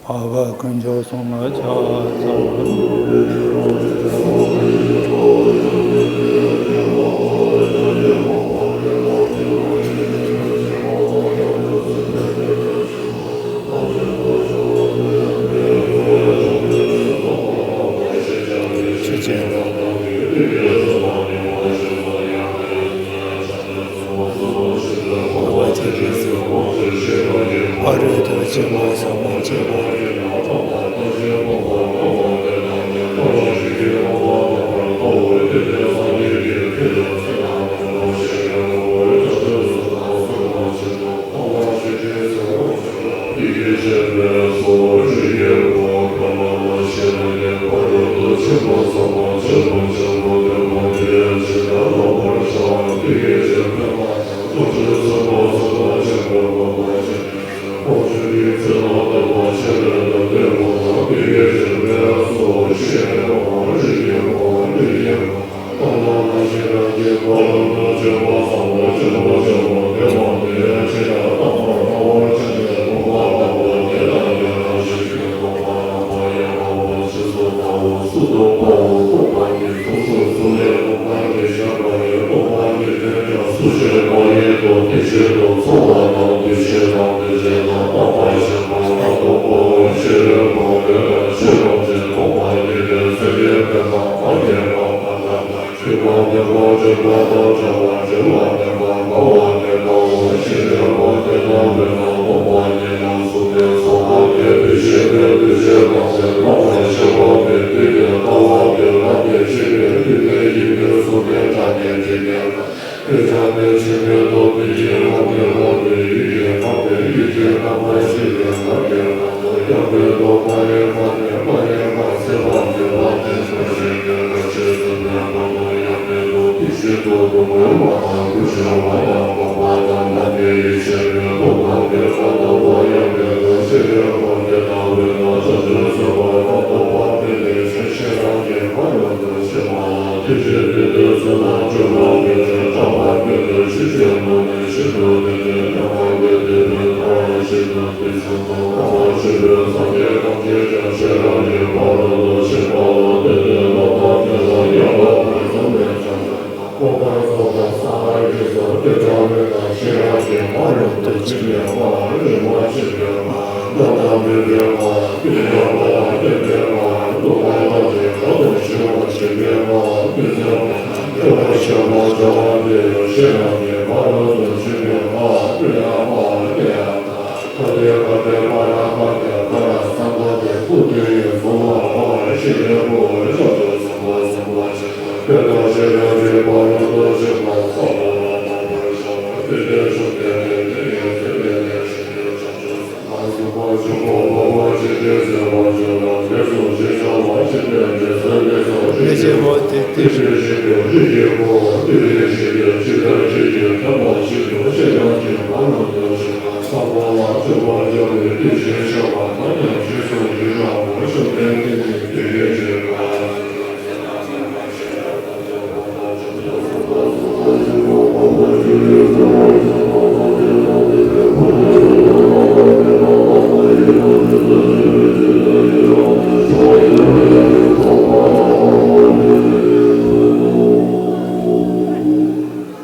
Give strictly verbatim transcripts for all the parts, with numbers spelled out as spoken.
ཨ་ག་དཀོན་མཆོག་གསུམ་ལ་ཕྱག་འཚལ་ལོ། ཆོས་ཅན།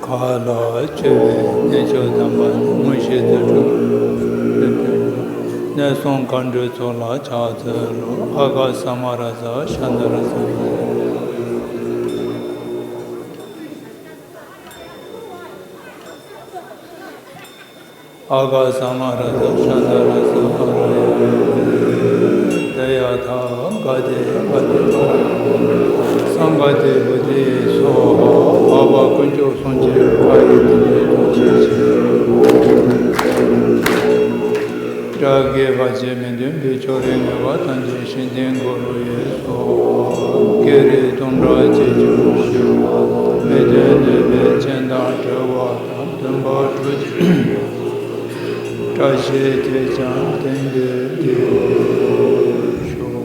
ག་ལ་སྤྱོད་པའི་གནས་མཆོག་དམ་པ་ནི་མངོན་ཤེས་དུ་གྲུབ། གནས་གསུམ་མཁའ་འགྲོའི་ཚོགས་ལ་ཕྱག་འཚལ་ལོ། ཨ་ག་ས་མ་ར་ས་ཤ་ན་ར་ས། ཨ་ག་ས་མ་ར་ས་ཤ་ན་ར་ས་ཨ་ར་ཡ། ཏ་ཡ་ཐ་ག་ཏེ་ག་ཏེ་པ་ར། སཾ་ག་ཏེ་བོ་དྷི་སྭཱ་ཧཱ། ཨ་བ་དཀོན་མཆོག་གསུམ་གྱི་བཀའ་ཡི་དམ་པའི་ཐུགས་རྗེ་ཆེ། དགྲ་བགེགས་བར་ཆད་མི་མཐུན་པའི་ཕྱོགས་རིས་ངན་པ་ཐམས་ཅད་ཞི་མཐུན་གུ་རུ་ཡེ་སྭཱ་ཧཱ། བགེགས་རིགས་དུམ་གྲ་ཅི་འབྱུང་ཞི་བ་དང་། མི་མཐུན་ནད་པའི་རྐྱེན་དང་བྲལ་བ་དང་། འདུན་པ་དྲུག་ཅུ་བཀྲ་ཤིས་ཀྱིས་ཀྱང་དེང་འདིར་བདེ་ཞུ།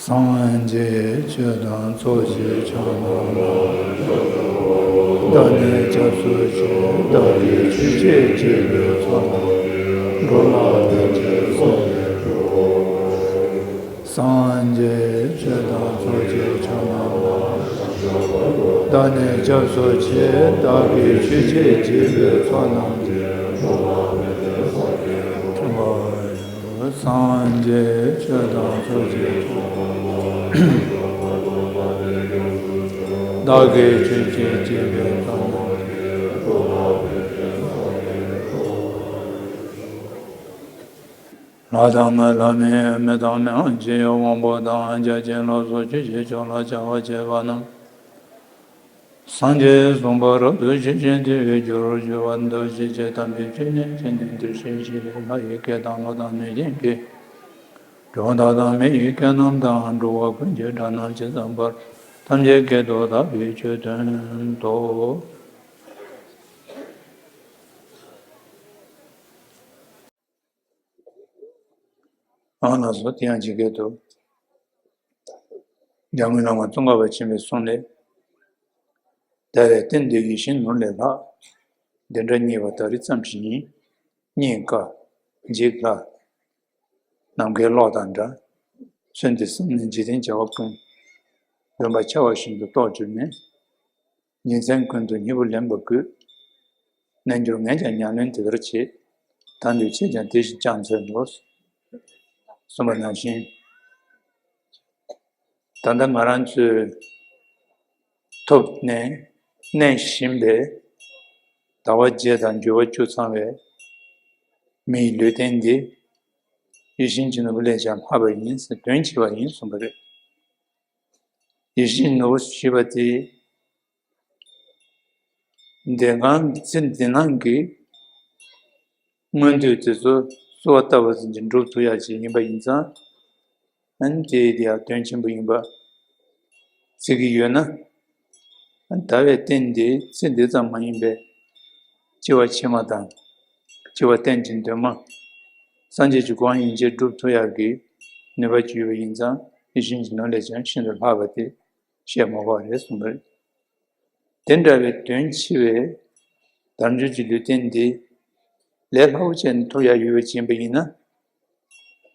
སངས་རྒྱས་ཆོས་དང་ཚོགས་ཀྱི་མཆོག་རྣམས་ལ། བདག་ནི་སྐྱབས་སུ་མཆི། བདག་གིས་ཆོས་བྱེད་ཅེས་པའི་ཚོགས་རྣམས་ཀྱིས། འགྲོ་ལ་ཕན་ཕྱིར་བསམས་ཏེ་སྒྲུབ་པར་བགྱི། སངས་རྒྱས་ཆོས་དང་ཚོགས་ཀྱི་མཆོག་རྣམས་ལ། བདག་ནི་སྐྱབས་སུ་མཆི། བདག་གིས་ཆོས་བྱེད་ཅེས་པའི་ཚོགས་རྣམས་ཀྱིས། སངས་རྒྱས་ཆོས་དང་ཚོགས་ཀྱི་མཆོག་རྣམས་ལ། བདག་གིས་ཆོས་བྱེད་ཅེས་པའི་ཚོགས་རྣམས་ཀྱིས། ལྷ་དང་ལྷ་མིན་མི་དང་མི་དབང་ཆེ་ཡང་དབང་པོ་དང་བརྒྱ་བྱིན་ལ་སོགས་ཆོས་ཀྱི་ཕྱོགས་ལ་བྱ་བ་བྱེད་པ་རྣམས། སངས་རྒྱས་གསུངས་པ་རབ་ཏུ་ཤེས་ཤིང་དེ་བས་སྦྱོར་བར་འགྱུར་བ་འདི་ཕྱིར་ཆོས་ཐམས་ཅད་ཆོས་ཉིད་ཅན་ནི་འདིར་ཤེས་ཤིང་ལྷ་ཡི་སྐད་དང་ཀླུ་དང་གནོད་སྦྱིན་སྐད། གྲུབ་མཐའ་དང་མི་ཡི་སྐད་རྣམས་དང་། འགྲོ་བ་ཀུན་གྱི་སྒྲ་རྣམས་ཇི་ཙམ་པར། ཐམས་ཅད་སྐད་དུ་བདག་གིས་ཆོས་བསྟན་ཏོ། ཨ་ལགས་སོ། དེ་ཡང་ཇི་སྐད་དུ། འཇམ་མགོན་བླ་མ་ཙོང་ཁ་པ་ཆེན་པོའི་གསུང་ལས། འདའ་བའི་རྟེན་འདི་ཡིད་བཞིན་ནོར་ལས་ལྷག་འདི་འདྲ་རྙེད་པ་ད་རེས་ཙམ་ཞིག་ཡིན། རྙེད་དཀའ། འཇིག་སླ། ནམ་མཁའི་གློག་དང་འདྲ། ཚུལ་འདི་བསམས་ནས་འཇིག་རྟེན་བྱ་བ་ཀུན། འདོད་པ་འཆར་བ་བཞིན་དུ་རྟོགས་གྱུར་ནས། ཉིན་མཚན་ཀུན་ཏུ་སྙིང་པོ་ལེན་པ་དགོས། རྣལ་འབྱོར་ངས་ཀྱང་ཉམས་ལེན་དེ་ལྟར་བྱེད། ད་འདོད་ཁྱེད་ཀྱང་དེ་བཞིན་ཀྱང་འཚོལ་ལོ། གསུངས་པ་ནང་བཞིན། ད་ལྟ་ང་རང་ཚོས་ཐོབ་ནས་གནས་བཞིན་པའི་ཟླ་བ་བརྒྱད་དང་འགྱུར་བ་བཅུ་ཚང་བའི་མི་ཡི་ལུས་རྟེན་འདི་ཡིད་བཞིན་གྱི་ནོར་བུ་ལས་ཀྱང་ལྷག་པ་ཡིན་ཟེར་དོན་ཆེ་བ་ཡིན་གསུངས་པ་རེད། ཡིད་བཞིན་ནོར་བུ་ཞེས་པ་དེ། འདས་ཁམས་ཚེ་འདི་ནང་གི་མངོན་འདོད་དེ་ཚོ་གསོལ་བ་བཏབ་པ་ཙམ་གྱིས་འགྲུབ་ཐུབ་ཡག་ཅིག་ཡིན་པ་ཡིན་ཙང་། ཨ་ནི་དེ་ཡང་དོན་ཆེན་པོ་ཡིན་པ་བརྩི་གི་ཡོད་ན། ཨ་ནི་ཟླ་བའི་རྟེན་འདི་ཚེ་འདི་ཙམ་མ་ཡིན་པའི་སྐྱེ་བ་ཕྱི་མ་དང་སྐྱེ་བ་གཏན་གྱི་འདུན་མ་སངས་རྒྱས་ཀྱི་གོ་འཕང་ཡན་ཆད་སྒྲུབ་ཐུབ་ཡག་གི་ནུས་པ་ཅིག་ཡོད་པ་ཡིན་ཙང་ཡིད་བཞིན་གྱི་ནོར་ལས་ཀྱང་ཤིན་ཏུ་ལྷག་པ་དེ་བཤད་མ་དགོས་པ་རེད་གསུངས་པ་རེད། དེ་འདྲ་བའི་དོན་ཆེ་བའི་དལ་འབྱོར་གྱི་ལུས་རྟེན་འདི་ལས་སླ་པོ་བྱས་ནས་ཐོབ་ཡག་ཡོད་པ་ཅིག་ཡིན་པ་ཡིན་ན།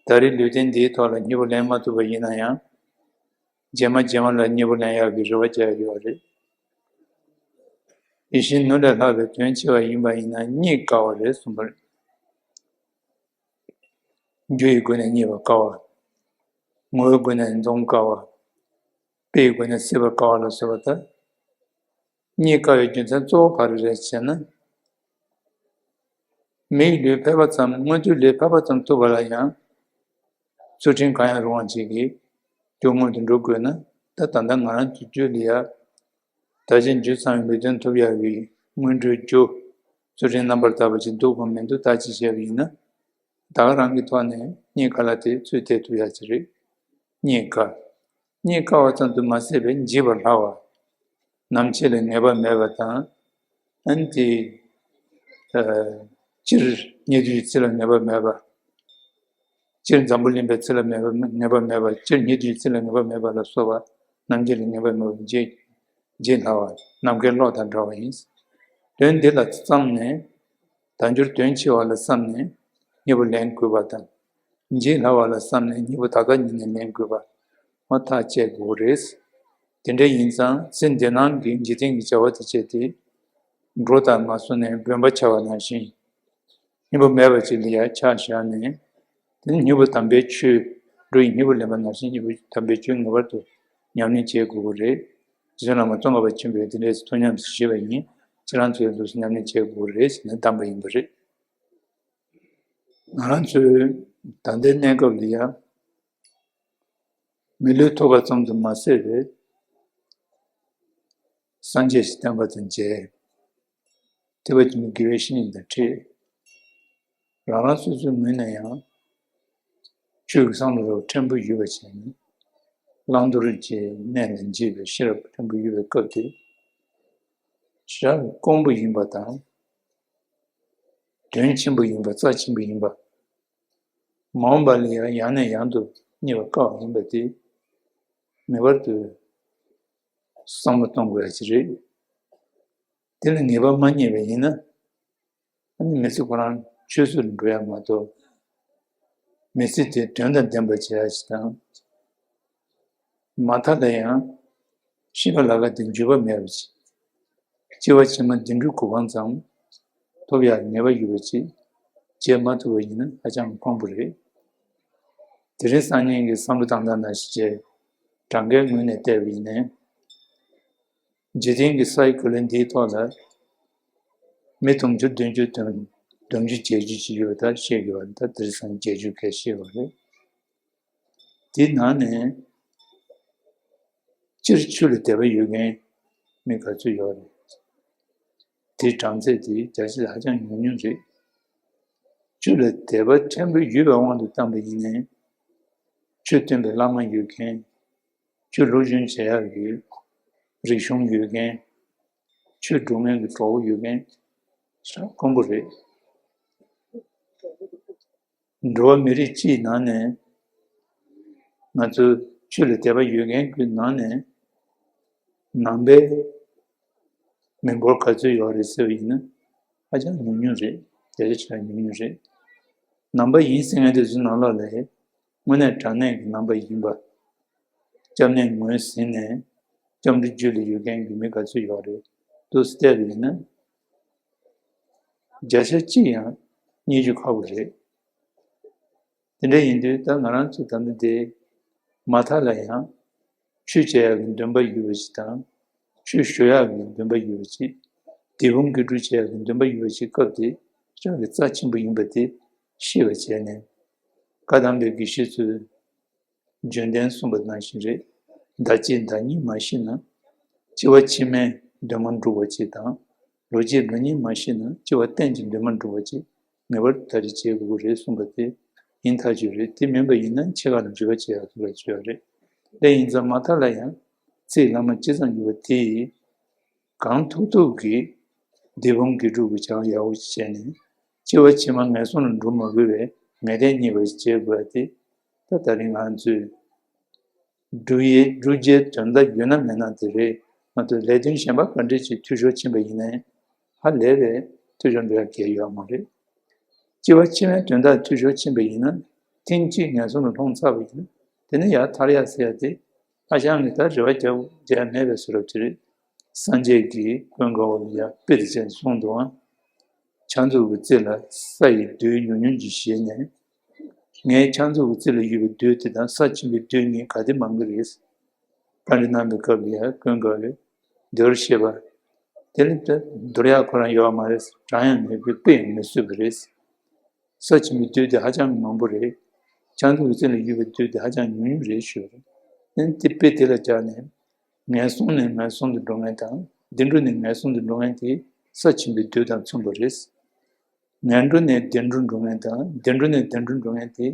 ད་རེས་ལུས་རྟེན་འདིའི་ཐོག་ལ་སྙིང་པོ་ལེན་མ་ཐུབ་པ་ཡིན་ན་ཡང་། རྗེས་མ་རྗེས་མ་ལ་སྙིང་པོ་ལེན་ཡག་གི་རེ་བ་བྱས་ཡོད་པ་རེད། ཡིད་བཞིན་ནོར་ལས་ལྷག་པའི་དོན་ཆེ་བ་ཡིན་པ་ཡིན་ན་རྙེད་དཀའ་བ་རེད་གསུངས་པ་རེད། རྒྱུ་ཡི་སྒོ་ནས་རྙེད་པ་དཀའ་བ། ངོ་བོའི་སྒོ་ནས་འཛོམས་དཀའ་བ། དཔེའི་སྒོ་ནས་སྲིད་པ་དཀའ་བ་ལ་སོགས་པ་དག་རྙེད་དཀའ་བའི་རྒྱུ་མཚན་གཙོ་བོ་ག་རེ་རེད་ཟེར་ན། མིའི་ལུས་ཕལ་པ་ཙམ་མངོན་མཐོའི་ལུས་ཕལ་པ་ཙམ་ཐུབ་པ་ལ་ཡང་ཚུལ་ཁྲིམས་གང་ཡང་རུང་བ་ཅིག་གིས་རྒྱུ་མངོན་དུ་འགྲོ་དགོས་ན། ད་ད་ལྟ་ང་རང་ཚོའི་རྒྱུད་ལ་ཡ་ད་ཅི་རྒྱུ་ཚང་བའི་མི་དོན་ཐུབ་ཡག་གི་སྔོན་འགྲོའི་རྒྱུ་ཚུལ་ཁྲིམས་རྣམ་པར་དག་པ་ཅིག་འདུག་གམ་མི་འདུག་ད་ཅི་བྱས་པ་ཡིན་ན། ད་ག་རང་གི་ཐོག་ནས་རྙེད་དཀའ་ལ་དེ་ཚུར་བལྟས་ཐུབ་ཡག་ཅིག་རེད། རྙེད་དཀའ། རྙེད་དཀའ་བ་ཙམ་དུ་མ་ཟད་པའི་བརྗེད་པར་སླ་བ། ནམ་འཆི་ལ་ངེས་པ་མེད་པ་དང་། ཨ་ནི་དེ། ཨ། སྤྱིར་རྙེད་དུས་ཚེ་ལ་ངེས་པ་མེད་པ། སྤྱིར་འཛམ་བུ་གླིང་པའི་ཚེ་ལ་ངེས་པ་ངེས་པ་མེད་པ། སྤྱིར་རྙེད་དུས་ཚེ་ལ་ངེས་པ་མེད་པ་ལ་སོགས་པ་ནམ་འཆི་ལ་ངེས་པ་མེད་པ་བརྗེད་བརྗེད་སླ་བ་ནམ་མཁའི་གློག་དང་འདྲ་བ་ཡིན། དོན་འདི་ལ་བསམས་ནས། དལ་འབྱོར་དོན་ཆེ་བ་ལ་བསམས་ནས་སྙིང་པོ་ལེན་དགོས་པ་དང་། བརྗེད་སླ་བ་ལ་བསམས་ནས་སྙིང་པོ་ད་ལྟ་ཉིད་ནས་ལེན་དགོས་པ། འོ་ཐག་བཅད་དགོས་རེད། དེ་འདྲ་ཡིན་ཙང་ཚེ་འདི་སྣང་གི་འཇིག་རྟེན་གྱི་བྱ་བ་དེ་བྱས་ཏེ། འགྲོ་དང་མ་སོང་ནས་སྦོན་པ་འཆའ་བ་ནང་བཞིན། སྙིང་པོ་མེད་པ་ཅིག་ལ་ཡང་ཆ་བཞག་ནས། དེ་ནི་སྙིང་པོ་དམ་པའི་ཆོས། འགྲོ་ཡི་སྙིང་པོ་ལེན་པ་ནང་བཞིན་སྙིང་པོ་དམ་པའི་ཆོས་ངེས་པར་དུ་ཉམས་ལེན་བྱེད་དགོས་ཀྱི་རེད། རྗེ་བཙུན་བླ་མ་ཙོང་ཁ་པ་ཆེན་པོས་དེ་འདྲའི་ཐུགས་ཉམས་སུ་བཞེས་པ་ཡིན། ཁྱེད་རང་ཚོའི་ལུགས་སུ་ཉམས་ལེན་བྱེད་དགོས་ཀྱི་རེད་ཟེར་ནས་གདམས་པ་ཡིན་པ་རེད། ང་རང་ཚོའི་ད་ལྟའི་གནས་སྐབས་ལ་ཡང་། མི་ལུས་ཐོབ་པ་ཙམ་དུ་མ་ཟད་པའི་སངས་རྒྱས་ཀྱི་བསྟན་པ་དང་མཇལ། ཐེག་པ་ཆེན་པོའི་དགེ་བའི་བཤེས་གཉེན་དང་འཕྲད། རང་རང་སོ་སོའི་ངོས་ནས་ཡང་ཆོས་ཀྱི་བསམ་བློ་རབ་ཕྲན་བུ་ཡོད་པ་བྱས་ནས། བླང་དོར་གྱི་གནས་ལ་འཇིགས་པའི་ཤེས་རབ་ཕྲན་བུ་ཡོད་པའི་སྐབས་དེ། ཞེ་དྲག་དཀོན་པོ་ཡིན་པ་དང་། དོན་ཆེན་པོ་ཡིན་པ། རྩ་ཆེན་པོ་ཡིན་པ། མ་འོངས་པ་ལ་ཡང་ཡང་ནས་ཡང་དུ་རྙེད་པར་དཀའ་བ་ཡིན་པ་དེ། ངེས་པར་དུ་བསམ་བློ་གཏོང་དགོས་ཡ་ཅིག་རེད། དེ་ལ་ངེས་པ་མ་རྙེད་པ་ཡིན་ན། ཨ་ནི་མི་ཚེ་ཁོ་རང་ཆུད་ཟོས་འགྲོ་ཡ་མ་གཏོགས། མི་ཚེ་དེ་དོན་དང་ལྡན་པ་བྱེད་ཡ་ཅིག་དང་། མ་མཐའ་ལ་ཡང་ཤི་བ་ལ་ཁ་དེ་འགྱོད་པ་མེད་པ་ཅིག་སྐྱེ་བ་ཕྱི་མ་བདེ་འགྲོའི་གོ་འཕང་ཙམ་ཐོབ་ཡག་ངེས་པ་ཡོད་པ་ཅིག་བྱེད་མ་ཐུབ་པ་ཡིན་ན་ཧ་ཅང་དཀོན་པོ་རེད། དེ་རིང་སང་ཉིན་གྱི་བསམ་བློ་བཏང་སྟངས་ནང་བཞིན་བྱས། གྲངས་ཀའི་ངོས་ནས་བལྟས་པ་ཡིན་ན། འཇིག་རྟེན་གྱི་སའི་གོ་ལའི་འདིའི་ཐོག་ལ་མི་དུང་ཕྱུར་བདུན་ཅུ་དོན། བདུན་ཅུ་བརྒྱད་ཅུ་ཅིག་ཡོད་པ་ད་བཤད་དགོས་པ་ད་དེ་རིང་སང་བརྒྱད་ཅུ་ཁ་ཤས་ཡོད་རེད། དེའི་ནང་ནས་སྤྱིར་ཆོས་ལ་དད་པ་ཡོད་མཁན་མི་ག་ཚོད་ཡོད་རེད། དེའི་གྲངས་ཚད་དེ་བརྒྱ་ཆ་ཧ་ཅང་ཉུང་ཉུང་རེད། ཆོས་ལ་དད་པ་ཕྲན་བུ་ཡོད་པའི་དབང་དུ་བཏང་པ་ཡིན་ནའི། ཆོས་སྟོན་པའི་བླ་མ་ཡོད་མཁན། ཆོས་སློབ་སྦྱོང་བྱེད་ཡག་གི་རིག་གཞུང་ཡོད་མཁན། ཆོས་སྒྲུབ་མཁན་གྱི་གྲོགས་པོ་ཡོད་མཁན་ཧ་ཅང་དཀོན་པོ་རེད། འགྲོ་བ་མི་རིགས་སྤྱིའི་ནང་ནས་ང་ཚོ་ཆོས་ལ་དད་པ་ཡོད་མཁན་གྱི་ནང་ནས་ནང་པའི་མི་འབོར་ག་ཚོད་ཡོད་རེད་ཟེར་བ་ཡིན་ན་ཧ་ཅང་ཉུང་ཉུང་རེད། བརྒྱ་ཆ་ཆ་ཉུང་ཉུང་རེད། ནང་པ་ཡིན་ཟེར་མཁན་དེ་ཚོའི་ནང་ལོགས་ལ་དངོས་གནས་དྲང་གནས་ཀྱི་ནང་པ་ཡིན་པ། སྐྱབས་གནས་ངོས་ཟིན་ནས་སྐྱབས་འགྲོ་རྒྱུད་ལ་ཡོད་མཁན་གྱི་མི་ག་ཚོད་ཡོད་རེད་འདུག་བལྟས་པ་ཡིན་ན། བརྒྱ་ཆ་གཅིག་ཡང་རྙེད་རྒྱུ་ཁག་པོ་རེད། དེ་འདྲ་ཡིན་དུས་ད་ང་རང་ཚོ་ད་ལྟ་དེ་མ་མཐའ་ལ་ཡང་ཆོས་བྱེད་ཡག་གི་འདུན་པ་ཡོད་པ་ཞིག་དང་། ཆོས་ཞུ་ཡག་གི་འདུན་པ་ཡོད་པ་ཞིག་དེ་ཕུང་དགེ་སྒྲུབ་བྱེད་ཡག་གི་འདུན་པ་ཡོད་པ་ཞིག་སྐབས་དེ་ཅང་གི་རྩ་ཆེན་པོ་ཡིན་པ་དེ་ཤེས་པ་བྱས་ནས། བཀའ་གདམས་པའི་དགེ་བཤེས་ཚོས་རྒྱུན་ལྡན་གསུངས་པ་ནང་བཞིན་རེད། ཟླ་གཅིག་ཟླ་གཉིས་མ་ཤི་ན་སྐྱེ་བ་ཕྱི་མའི་འདུན་མ་འགྲུབ་པ་ཅིག་དང་། ལོ་གཅིག་ལོ་གཉིས་མ་ཤི་ན་སྐྱེ་བ་གཏན་གྱི་འདུན་མ་འགྲུབ་པ་ཅིག་ངེས་པར་དུ་ད་རེས་བྱེད་དགོས་ཀྱི་རེད་གསུངས་པ་དེ་ཡིན་ཐག་ཆོད་རེད། དེ་མིན་པ་ཡིན་ན་འཆི་ཁ་ལ་འགྲོ་བ་བྱེད་ཡག་ཐུགས་ལ་ཆོད་ཡག་རེད། དེ་ཡིན་ཙང་མ་མཐའ་ལ་ཡང་ཚེ་ཡི་ལྷག་མ་ཇི་ཙམ་ཡོད་པ་དེ་ཡིས། གང་ཐུབ་ཐུབ་ཀྱིས་དེ་ཕུང་དགེ་སྒྲུབ་ཀྱི་བྱ་བ་ཡག་པོ་བྱས་ནས་སྐྱེ་བ་ཕྱི་མ་ངན་སོང་ལ་འགྲོ་མ་དགོས་པའི་ངེས་གཏན་རྙེད་པ་ཞིག་བྱེད་དགོས་པ་དེ་ད་ད་རིང་ང་ཚོས་སྒྲུབ་ཡས་སྒྲུབ་བྱའི་དོན་དག་ཡོད་ན་མེད་ན་དེ་རེད་མ་གཏོགས་ལས་དོན་གཞན་པ་ག་འདྲ་ཅིག་འཐུས་ཤོར་ཕྱིན་པ་ཡིན་ནའི་ཧ་ལས་པའི་འཐུས་ཤོར་འགྲོ་ཡ་གང་ཡང་ཡོད་མ་རེད། སྐྱེ་བ་ཕྱི་མའི་དོན་དག་འཐུས་ཤོར་ཕྱིན་པ་ཡིན་ན་ཐེངས་གཅིག་ངན་སོང་ལ་ལྷུང་ཚར་བ་ཡིན་ན་དེ་ནས་ཡར་ཐར་ཡ་ཟེར་ཡ་དེ། ཨ་ཞང་གིས་ད་རེ་བ་རྒྱག་རྒྱག་མེད་པའི་བཟོ་འདྲ་ཅིག་རེད། སངས་རྒྱས་ཀྱིས་ཀུན་དགའ་བོ་ལ་ཡ་དཔེ་དེ་བྱས་གསུངས་འདུག་ཨང་། ཕྱག་མཛུབ་ཀྱི་རྩེ་ལ་ས་ཡི་རྡུལ་ཉུང་ཉུང་ཅིག་བཞེས་ནས། ངའི་ཕྱག་མཛུབ་ཀྱི་རྩེ་ལ་ཡོད་པའི་རྡུལ་དེ་དང་ས་ཆེན་པོའི་རྡུལ་གཉིས་ག་དེ་མང་གི་རེད། བཀའ་འདྲི་གནང་བའི་སྐབས་ལ་ཡ་ཀུན་དགའ་བོས་འདོར་ཤེས་པ། དེ་ལ་ད་འདོར་ཡག་ཁོ་རང་ཡོད་མ་རེད། གྲངས་ཡང་མེད་པས་དཔེ་ཡང་མི་བཟོད་པ་རེད། ས་ཆེན་པོའི་རྡུལ་དེ་ཧ་ཅང་མང་པོ་རེད། ཕྱག་མཛུབ་ཀྱི་རྩེ་ལ་ཡོད་པའི་རྡུལ་དེ་ཧ་ཅང་ཉུང་ཉུང་རེད་ཞུ་བ་རེད། ཨ་ནི་དེ་དཔེ་དེ་ལ་སྦྱར་ནས། ངན་སོང་ནས་ངན་སོང་དུ་འགྲོ་མཁན་དང་བདེ་འགྲོ་ནས་ངན་སོང་དུ་འགྲོ་མཁན་དེ་ས་ཆེན་པོའི་རྡུལ་དང་མཚུངས་པ་རེད། ངན་འགྲོ་ནས་བདེ་འགྲོར་འགྲོ་མཁན་དང་བདེ་འགྲོ་ནས་ངན་འགྲོར་འགྲོ་མཁན་དེ་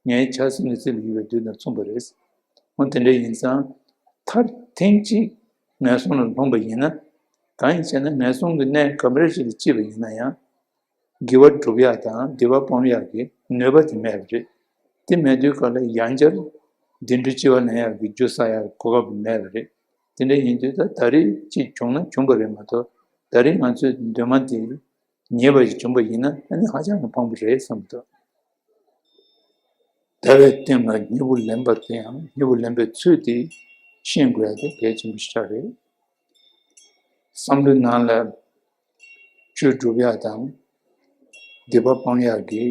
ངའི་ཕྱག་སེན་གྱི་རྩེ་ལ་ཡོད་པའི་རྡུལ་དང་མཚུངས་པ་རེད། འོ་དེ་འདྲ་ཡིན་ཙང་མཐར་ཐེངས་གཅིག་ངན་སོང་ལ་ལྷུང་པ་ཡིན་ན། གང་ཡིན་ཟེར་ན་ངན་སོང་གི་གནས་ག་འདྲ་ཞིག་ལ་སྐྱེས་པ་ཡིན་ན་ཡང་། དགེ་བ་སྒྲུབ་ཡག་དང་སྡིག་པ་སྤོང་ཡག་གི་ནུས་པ་དེ་མེད་པ་རེད། དེ་མེད་དུས་ག་ལ་ཡང་བསྐྱར་བདེ་འགྲོའི་སྐྱེ་བ་ལེན་ཡག་གི་རྒྱུ་བསགས་ཡག་གི་གོ་སྐབས་མེད་པ་རེད། དེ་འདྲ་ཡིན་དུས་ད་ད་རེས་ཅིག་བྱུང་ན་བྱུང་པ་རེད་མ་གཏོགས་ད་རེས་ང་ཚོའི་འདུན་མ་དེ་ཉེས་པ་ཞིག་བྱུང་པ་ཡིན་ན་ཨ་ནི་ཧ་ཅང་གི་ཕངས་པོ་རེད་བསམ་གྱི་འདུག་ཟླ་བའི་སྟེང་ལ་སྨྱུ་གུ་ལེན་པ་དེ་ཡང་སྨྱུ་གུ་ལེན་པའི་ཚུལ་དེ་ ཤེས་དགོས་ཡ་དེ་གལ་ཆེན་པོ་ཞིག་ཆགས་རེད། བསམ་བློའི་ནང་ལ་ཆོས་སྒྲུབ་ཡ་དང་སྡིག་པ་སྤང་ཡ་གི་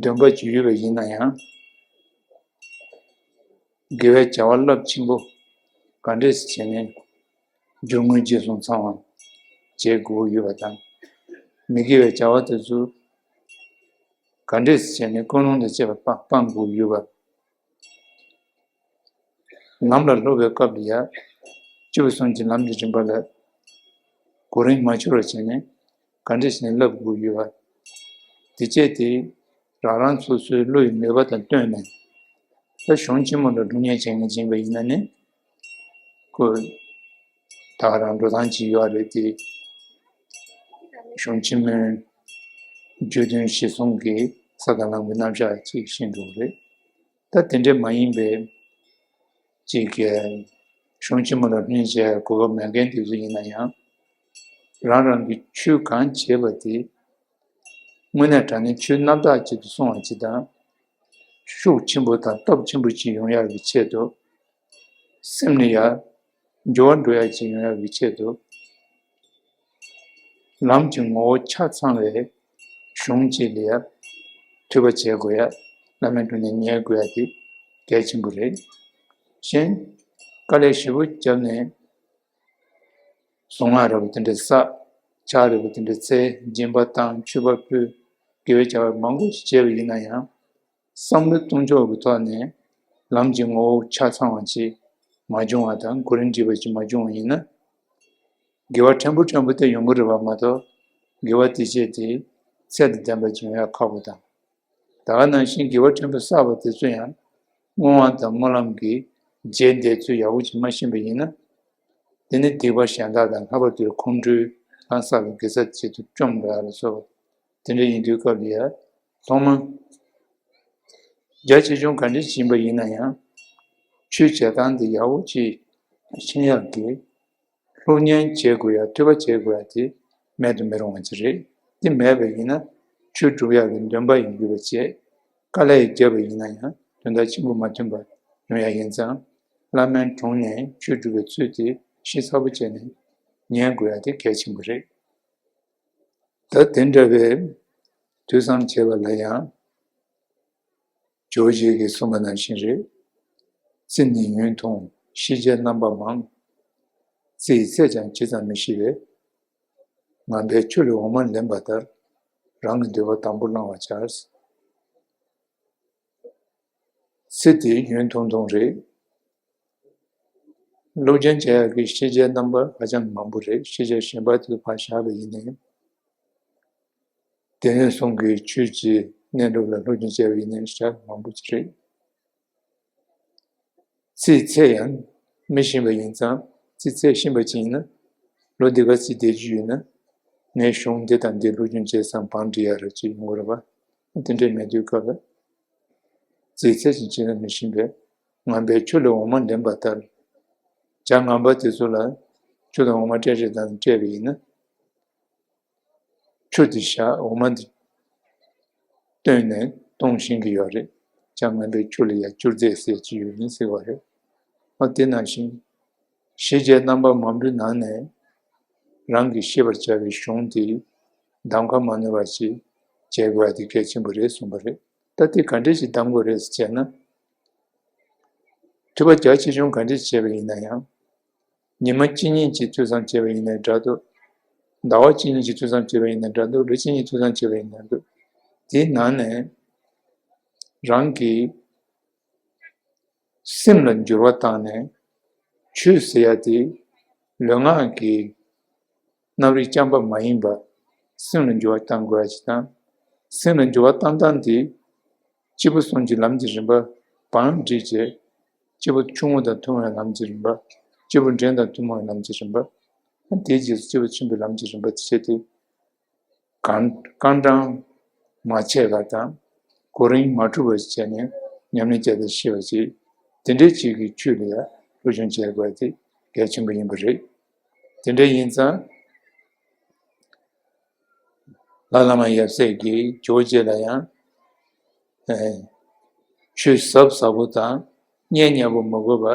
འདུན་པ་ཅིག་ཡོད་པ་ཡིན་ན་ཡང་། དགེ་བའི་བྱ་བ་རླབས་ཆེན་པོ་ག་འདྲས་བྱས་ནས་རྒྱུ་དངོས་རྗེས་སུ་ཚང་བ་བྱེད་དགོས་ཡོད་པ་དང་། མི་དགེ་བའི་བྱ་བ་དེ་ཚོ་ག་འདྲས་བྱས་ནས་ཀུན་སློང་དང་བཅས་པ་སྤང་སྤང་དགོས་ཡོད་པ། ལམ་ལ་སློབ་པའི་སྐབས་ལ་ཡང་། སྤྱི་བོ་གསུམ་གྱི་ལམ་གྱི་རིམ་པ་ལ་གོ་རིམ་མ་འཆོར་བར་བྱས་ནས་ག་འདྲ་བྱས་ནས་བསླབ་དགོས་ཡོད་པ། དེ་བཅས་དེ་རང་རང་སོ་སོའི་བློ་ཡི་མོས་པ་དང་བསྟུན་ནས། ད་གཞུང་ཆེན་མོ་ལ་སློབ་གཉེར་བྱེད་མཁན་ཅིག་ཡིན་པ་ཡིན་ན་ནི། ཁོ་ད་ག་རང་འགྲོ་སྟངས་ཅིག་ཡོད་རེད་དེ། གཞུང་ཆེན་མོའི་བརྗོད་དོན་གཞིར་བཟུང་གི་ས་དང་ལམ་གྱི་རྣམ་གཞག་ཅིག་ཤེས་འགྲོ་གི་རེད། ད་དེ་འདྲས་མ་ཡིན་པའི་ཅིག་གི་གཞུང་ཆེན་མོ་ལ་སློབ་གཉེར་བྱེད་ཡའི་གོ་སྐབས་མེད་མཁན་དེ་ཚོ་ཡིན་ན་ཡང་། རང་རང་གི་ཆོས་གང་བྱེད་པ་དེ་དངོས་གནས་དྲང་གནས་ཆོས་རྣམ་དག་ཅིག་ཏུ་སོང་བ་ཅིག་དང་། ཤུགས་ཆེན་པོ་དང་སྟོབས་ཆེན་པོ་ཅིག་ཡོང་ཡག་གི་ཆེད་དུ། སེམས་ནི་ཡང་འགྱུར་བ་འགྲོ་ཡག་ཅིག་ཡོང་ཡག་གི་ཆེད་དུ། ལམ་གྱི་ངོ་བོ་ཆ་ཚང་བའི་གཞུང་གཅིག་ལ་ཡང་ཐོས་པ་བྱེད་དགོས་ཡ། བླ་མའི་དྲུང་ནས་ཉན་དགོས་ཡ་དེ་གལ་ཆེན་པོ་རེད། གཞན་དཀའ་ལས་ཞེ་པོ་བརྒྱབ་ནས་གཟུངས་སྔགས་རིལ་བུ་དེ་འདྲ་བསགས། ཕྱག་རིལ་བུ་དེ་འདྲ་འཚལ། སྦྱིན་པ་བཏང་། མཆོད་པ་ཕུལ། དགེ་བའི་བྱ་བ་མང་པོ་ཞིག་བྱས་པ་ཡིན་ན་ཡང་། བསམ་བློའི་གཏོང་ཕྱོགས་ཀྱི་ཐོག་ནས་ལམ་གྱི་ངོ་བོ་ཆ་ཚང་བ་ཅིག་མ་བྱུང་བ་དང་གོ་རིམ་འདྲིས་པ་ཅིག་མ་བྱུང་བ་ཡིན་ན། དགེ་བ་ཕྲན་བུ་ཕྲན་བུ་དེ་ཡོང་གི་རེད་པ་མ་གཏོགས། དགེ་བ་དེ་བྱས་ཏེ་ཚད་དང་ལྡན་པ་ཅིག་ཡོང་ཡ་ཁག་པོ་དང་། ད་ག་ནང་བཞིན་དགེ་བ་ཕྲན་བུ་བསགས་པ་དེ་ཚོ་ཡང་བསྔོ་བ་དང་སྨོན་ལམ་གྱི་རྗེས་འདེད་ཚུལ་ཡག་པོ་ཅིག་མ་ཤེས་པ་ཡིན་ན། དེ་ནི་སྡིག་པ་གཞན་དག་དང་ལྷག་པར་དུ་ཁོང་ཁྲོའི་གང་ཟག་ལ་དགེ་རྩ་ཆེད་དུ་བཅོམ་འགྲོ་ཡ་ལ་སོགས་པ་དེ་འདྲ་ཡིན་དུས་སྐབས་ལ་ཡ། ཐོག་མར་རྒྱ་ཆེ་ཆུང་ག་འདྲ་ཞིག་ཡིན་པ་ཡིན་ན་ཡང་། ཆོས་བྱེད་སྟངས་དེ་ཡག་པོ་ཅིག་ཤེས་ཡག་གི་སློབ་གཉེར་བྱེད་དགོས་ཡ། ཐོས་པ་བྱེད་དགོས་ཡ་དེ་མེད་དུ་མི་རུང་བ་ཅིག་རེད། དེ་མེད་པ་ཡིན་ན་ཆོས་སྒྲུབ་ཡག་གི་འདུན་པ་ཡང་ཡོད་པ་བྱས། དཀའ་ལས་ཡང་བརྒྱབ་པ་ཡིན་ན་ཡང་དོན་དག་ཆེན་པོ་མ་ཐོན་པ་ཡོང་ཡ་ཡིན་ཙང་། བླ་མའི་དྲུང་ནས་ཆོས་སྒྲུབ་པའི་ཚུལ་དེ་ཤེས་ཚར་པོ་བྱས་ནས་ཉན་དགོས་ཡ་དེ་གལ་ཆེན་པོ་རེད། ད་དེ་འདྲ་བའི་ཐོས་བསམ་བྱེད་པ་ལ་ཡང་། ཇོ་བོ་རྗེ་གིས་གསུངས་པ་ནང་བཞིན་རེད། རྩེ་ནི་ཡུན་ཐུང་ཤེས་བྱའི་རྣམ་པ་མང་། རྩེ་ཡི་ཚད་ཀྱང་ཇི་ཙམ་མི་ཤེས་པས། ངན་པས་ཆུ་ལས་འོ་མ་ལེན་པ་ལྟར། རང་གི་འདོད་པ་དང་པོ་བླང་བར་བྱ། རྩེ་དེ་ཡུན་ཐུང་ཐུང་རེད། སློབ་སྦྱོང་བྱེད་ཡག་གི་ཤེས་བྱའི་རྣམ་པ་ཧ་ཅང་མང་པོ་རེད། ཤེས་བྱ་གཞན་པ་དེ་ཚོ་ཕར་བཞག་པ་ཡིན་ནའི། སྡེ་སྣོད་གསུམ་གྱི་ཆོས་ཀྱི་གནས་ལུགས་ལ་སློབ་སྦྱོང་བྱས་པ་ཡིན་ནའི་ཧ་ཅང་མང་པོ་ཅིག་རེད། རྩེའི་ཚད་ཡང་མི་ཤེས་པ་ཡིན་ཙང་། རྩེའི་ཚད་ཤེས་པ་ཅིག་ཡིན་ན། ལོ་འདི་ག་རྩེ་བསྡད་རྒྱུ་ཡོད་ན། ངས་གཞུང་འདི་དང་འདི་སློབ་སྦྱོང་བྱས་ཙང་བང་སྒྲིག་ཡག་རེད་ཅེས་ཡོང་གི་རེད་པ། དེ་འདྲས་མེད་དུས་སྐབས་ལ། རྩེའི་ཚད་ཅིག་བྱས་ན་མི་ཤེས་པས། ངན་པས་ཆུ་ལས་འོ་མ་ལེན་པ་ལྟར། བྱ་ངན་པ་དེ་ཚོ་ལ་ཆུ་དང་འོ་མ་སྤྲད་སྤྲད་དང་སྤྲད་པ་ཡིན་ན། ཆུ་དེ་བཞག་འོ་མ་དེ་བཏོན་ནས་གཏོང་ཤེས་ཀྱི་ཡོད་རེད། བྱ་ངན་པས་ཆུ་ལ་ཡང་སྐྱུར་རྫས་ཟེར་གྱི་ཡོད་ཡིན་ཟེར་བ་རེད། འོ་དེ་ནང་བཞིན། ཤེས་བྱའི་རྣམ་པ་མང་པོའི་ནང་ནས་རང་གིས་ཤེས་པར་བྱ་བའི་གཞུང་དེ་གདམ་ཁ་མ་ནོར་བ་ཞིག་བྱེད་དགོས་པ་དེ་གལ་ཆེན་པོ་རེད་གསུངས་པ་རེད། ད་དེ་ག་འདྲས་ཞིག་གདམ་དགོས་རེད་ཟེར་བྱས་ན། ཐོས་པ་རྒྱ་ཆེ་ཆུང་ག་འདྲས་བྱས་པ་ཡིན་ན་ཡང་། ཉི་མ་གཅིག་གཉིས་ཀྱི་ཐོས་བསམ་བྱས་པ་ཡིན་ན་འདྲ་འདུག་ཟླ་བ་གཅིག་གཉིས་ཀྱི་ཐོས་བསམ་བྱས་པ་ཡིན་ན་འདྲ་འདུག་ལོ་གཅིག་གཉིས་ཐོས་བསམ་བྱས་པ་ཡིན་ན་འདུག་དེའི་ནང་ནས་རང་གི་སེམས་ལ་འགྱུར་བ་བཏང་ནས། ཆོས་ཟེར་ཡ་དེ་ལུས་ངག་གི་རྣམ་རིག་རྐྱང་པ་མ་ཡིན་པ། སེམས་ལ་འགྱུར་བ་བཏང་དགོས་ཡ་ཅིག་དང་། སེམས་ལ་འགྱུར་བ་བཏང་སྟངས་དེ། སྐྱེས་བུ་གསུམ་གྱི་ལམ་གྱི་རིམ་པ་བང་སྒྲིག་བྱས། སྐྱེས་བུ་ཆུང་ངུ་དང་ཐུན་མོང་བའི་ལམ་གྱི་རིམ་པ། སྐྱེས་བུ་འབྲིང་དང་ཐུན་མོང་བའི་ལམ་གྱི་རིམ་པ། དེའི་རྗེས་སུ་སྐྱེས་བུ་ཆེན་པོའི་ལམ་གྱི་རིམ་པ་དེ་བྱས་ཏེ། གང་རྐང་གྲངས་མ་ཆད་པ་དང་། གོ་རིམ་མ་འཁྲུགས་པ་ཞིག་བྱས་ནས་ཉམས་ལེན་བྱས་ཏེ་ཤེས་པ་ཞིག་དེ་འདྲའི་ཅིག་གི་ཆོས་ལ་ཡང་སློབ་སྦྱོང་བྱེད་དགོས་དེ་གལ་ཆེན་པོ་ཡིན་པ་རེད། དེ་འདྲ་ཡིན་ཙང་། ལྷ་བླ་མ་ཡབ་སྲས་ཀྱིས་ཇོ་བོ་རྗེ་ལ་ཡང་། ཨེ། ཆོས་ཟབ་ཟབ་པོ་དང་། སྙན་སྙན་པོ་མི་དགོས་པ།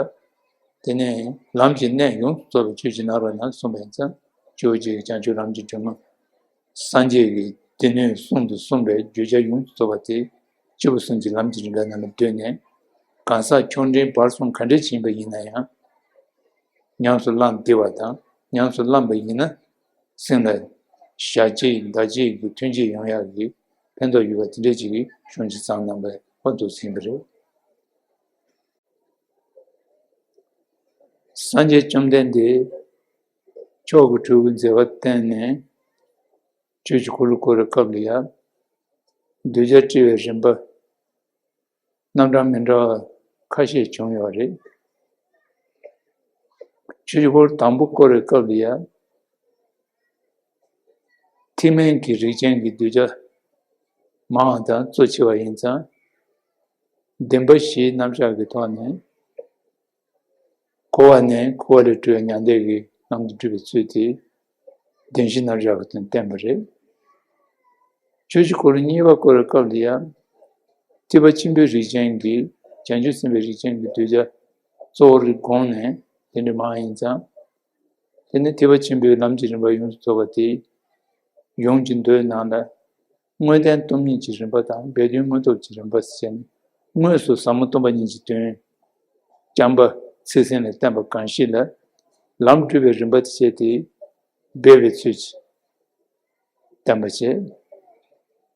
དེ་ནས་ལམ་གྱི་གནད་ཡོངས་སུ་རྫོགས་པའི་ཆོས་ཀྱི་སྣང་བ་རྣམས་གསུངས་པ་ཡིན་ཙང་། སྐྱེ་བོ་གཅིག་གིས་བྱང་ཆུབ་ལམ་གྱི་སྒྲོན་མ་སངས་རྒྱས་ཀྱི་སྡེ་སྣོད་གསུམ་དུ་གསུངས་པའི་བརྗོད་བྱ་ཡོངས་སུ་རྫོགས་པ་དེ་སྐྱེས་བུ་གསུམ་གྱི་ལམ་གྱི་རིམ་པའི་ནང་ལ་བསྡུས་ནས། གང་ཟག་ཆུང་འབྲིང་བར་གསུམ་ག་འདྲ་ཞིག་ཡིན་པ་ཡིན་ན་ཡང་། ཉམས་སུ་བླངས་བདེ་བ་དང་། ཉམས་སུ་བླངས་པ་ཡིན་ན་སེམས་ལ་ཞག་གཅིག་ཟླ་གཅིག་གི་ཐུན་གཅིག་ཡོང་ཡག་གི་ཕན་ཐོགས་ཡོད་པ་དེ་འདྲ་ཅིག་གི་གཞུང་ཅིག་བརྩམས་གནང་བའི་དཔེ་འདུག་ཟིན་པ་རེད། སངས་རྒྱས་བཅོམ་ལྡན་འདས་མཆོག་གི་སྤྲུལ་སྐུའི་མཛད་པ་བསྟན་ནས་ཆོས་ཀྱི་འཁོར་ལོ་བསྐོར་བའི་སྐབས་ལ་ཡང་། གདུལ་བྱ་སྤྲུལ་པའི་རིམ་པ་རྣམ་གྲངས་མི་འདྲ་བ་ཁ་ཤས་བྱུང་ཡོད་རེད། ཆོས་ཀྱི་འཁོར་ལོ་དང་པོ་བསྐོར་བའི་སྐབས་ལ་ཡང་། ཐེག་དམན་གྱི་རིགས་ཅན་གྱི་གདུལ་བྱ་མང་བ་དང་གཙོ་ཆེ་བ་ཡིན་ཙང་། བདེན་པ་བཞིའི་རྣམ་གཞག་གི་ཐོག་ནས། འཁོར་བ་ནས་འཁོར་བ་ལས་གྲོལ་བའི་མྱང་འདས་ཀྱི་ལམ་དུ་བསྒྲུབ་པའི་ཚུལ་དེ་བདེན་བཞིའི་རྣམ་གཞག་གི་དོན་བསྟན་པ་རེད། ཆོས་ཀྱི་འཁོར་ལོ་གཉིས་པ་བསྐོར་བའི་སྐབས་ལ་ཡང་། ཐེག་པ་ཆེན་པོའི་རིགས་ཅན་གྱི་བྱང་ཆུབ་སེམས་དཔའི་རིགས་ཅན་གྱི་གདུལ་བྱ་གཙོ་བོར་དགོངས་ནས་དེ་འདྲ་མང་ཡིན་ཙང་། དེ་ནི་ཐེག་པ་ཆེན་པོའི་ལམ་གྱི་རིམ་པ་ཡོངས་སུ་རྫོགས་པ་དེ་ཡོངས་ཀྱི་མདོའི་ནང་ལ། དངོས་བསྟན་སྟོང་ཉིད་ཀྱི་རིམ་པ་དང་སྦས་དོན་དངོས་སྟོབས་ཀྱི་རིམ་པ་ཟེར་ནས། དངོས་སུ་ཟབ་མོ་སྟོང་པ་ཉིད་ཀྱི་དོན་རྐྱང་པ་ཚིག་ཟིན་ལས་བསྟན་པ་གང་ཞིག་ལ། ལམ་སྒྲུབ་པའི་རིམ་པ་དེ་བྱས་ཏེ་སྦས་པའི་ཚུལ་གྱིས་བསྟན་པ་བྱས།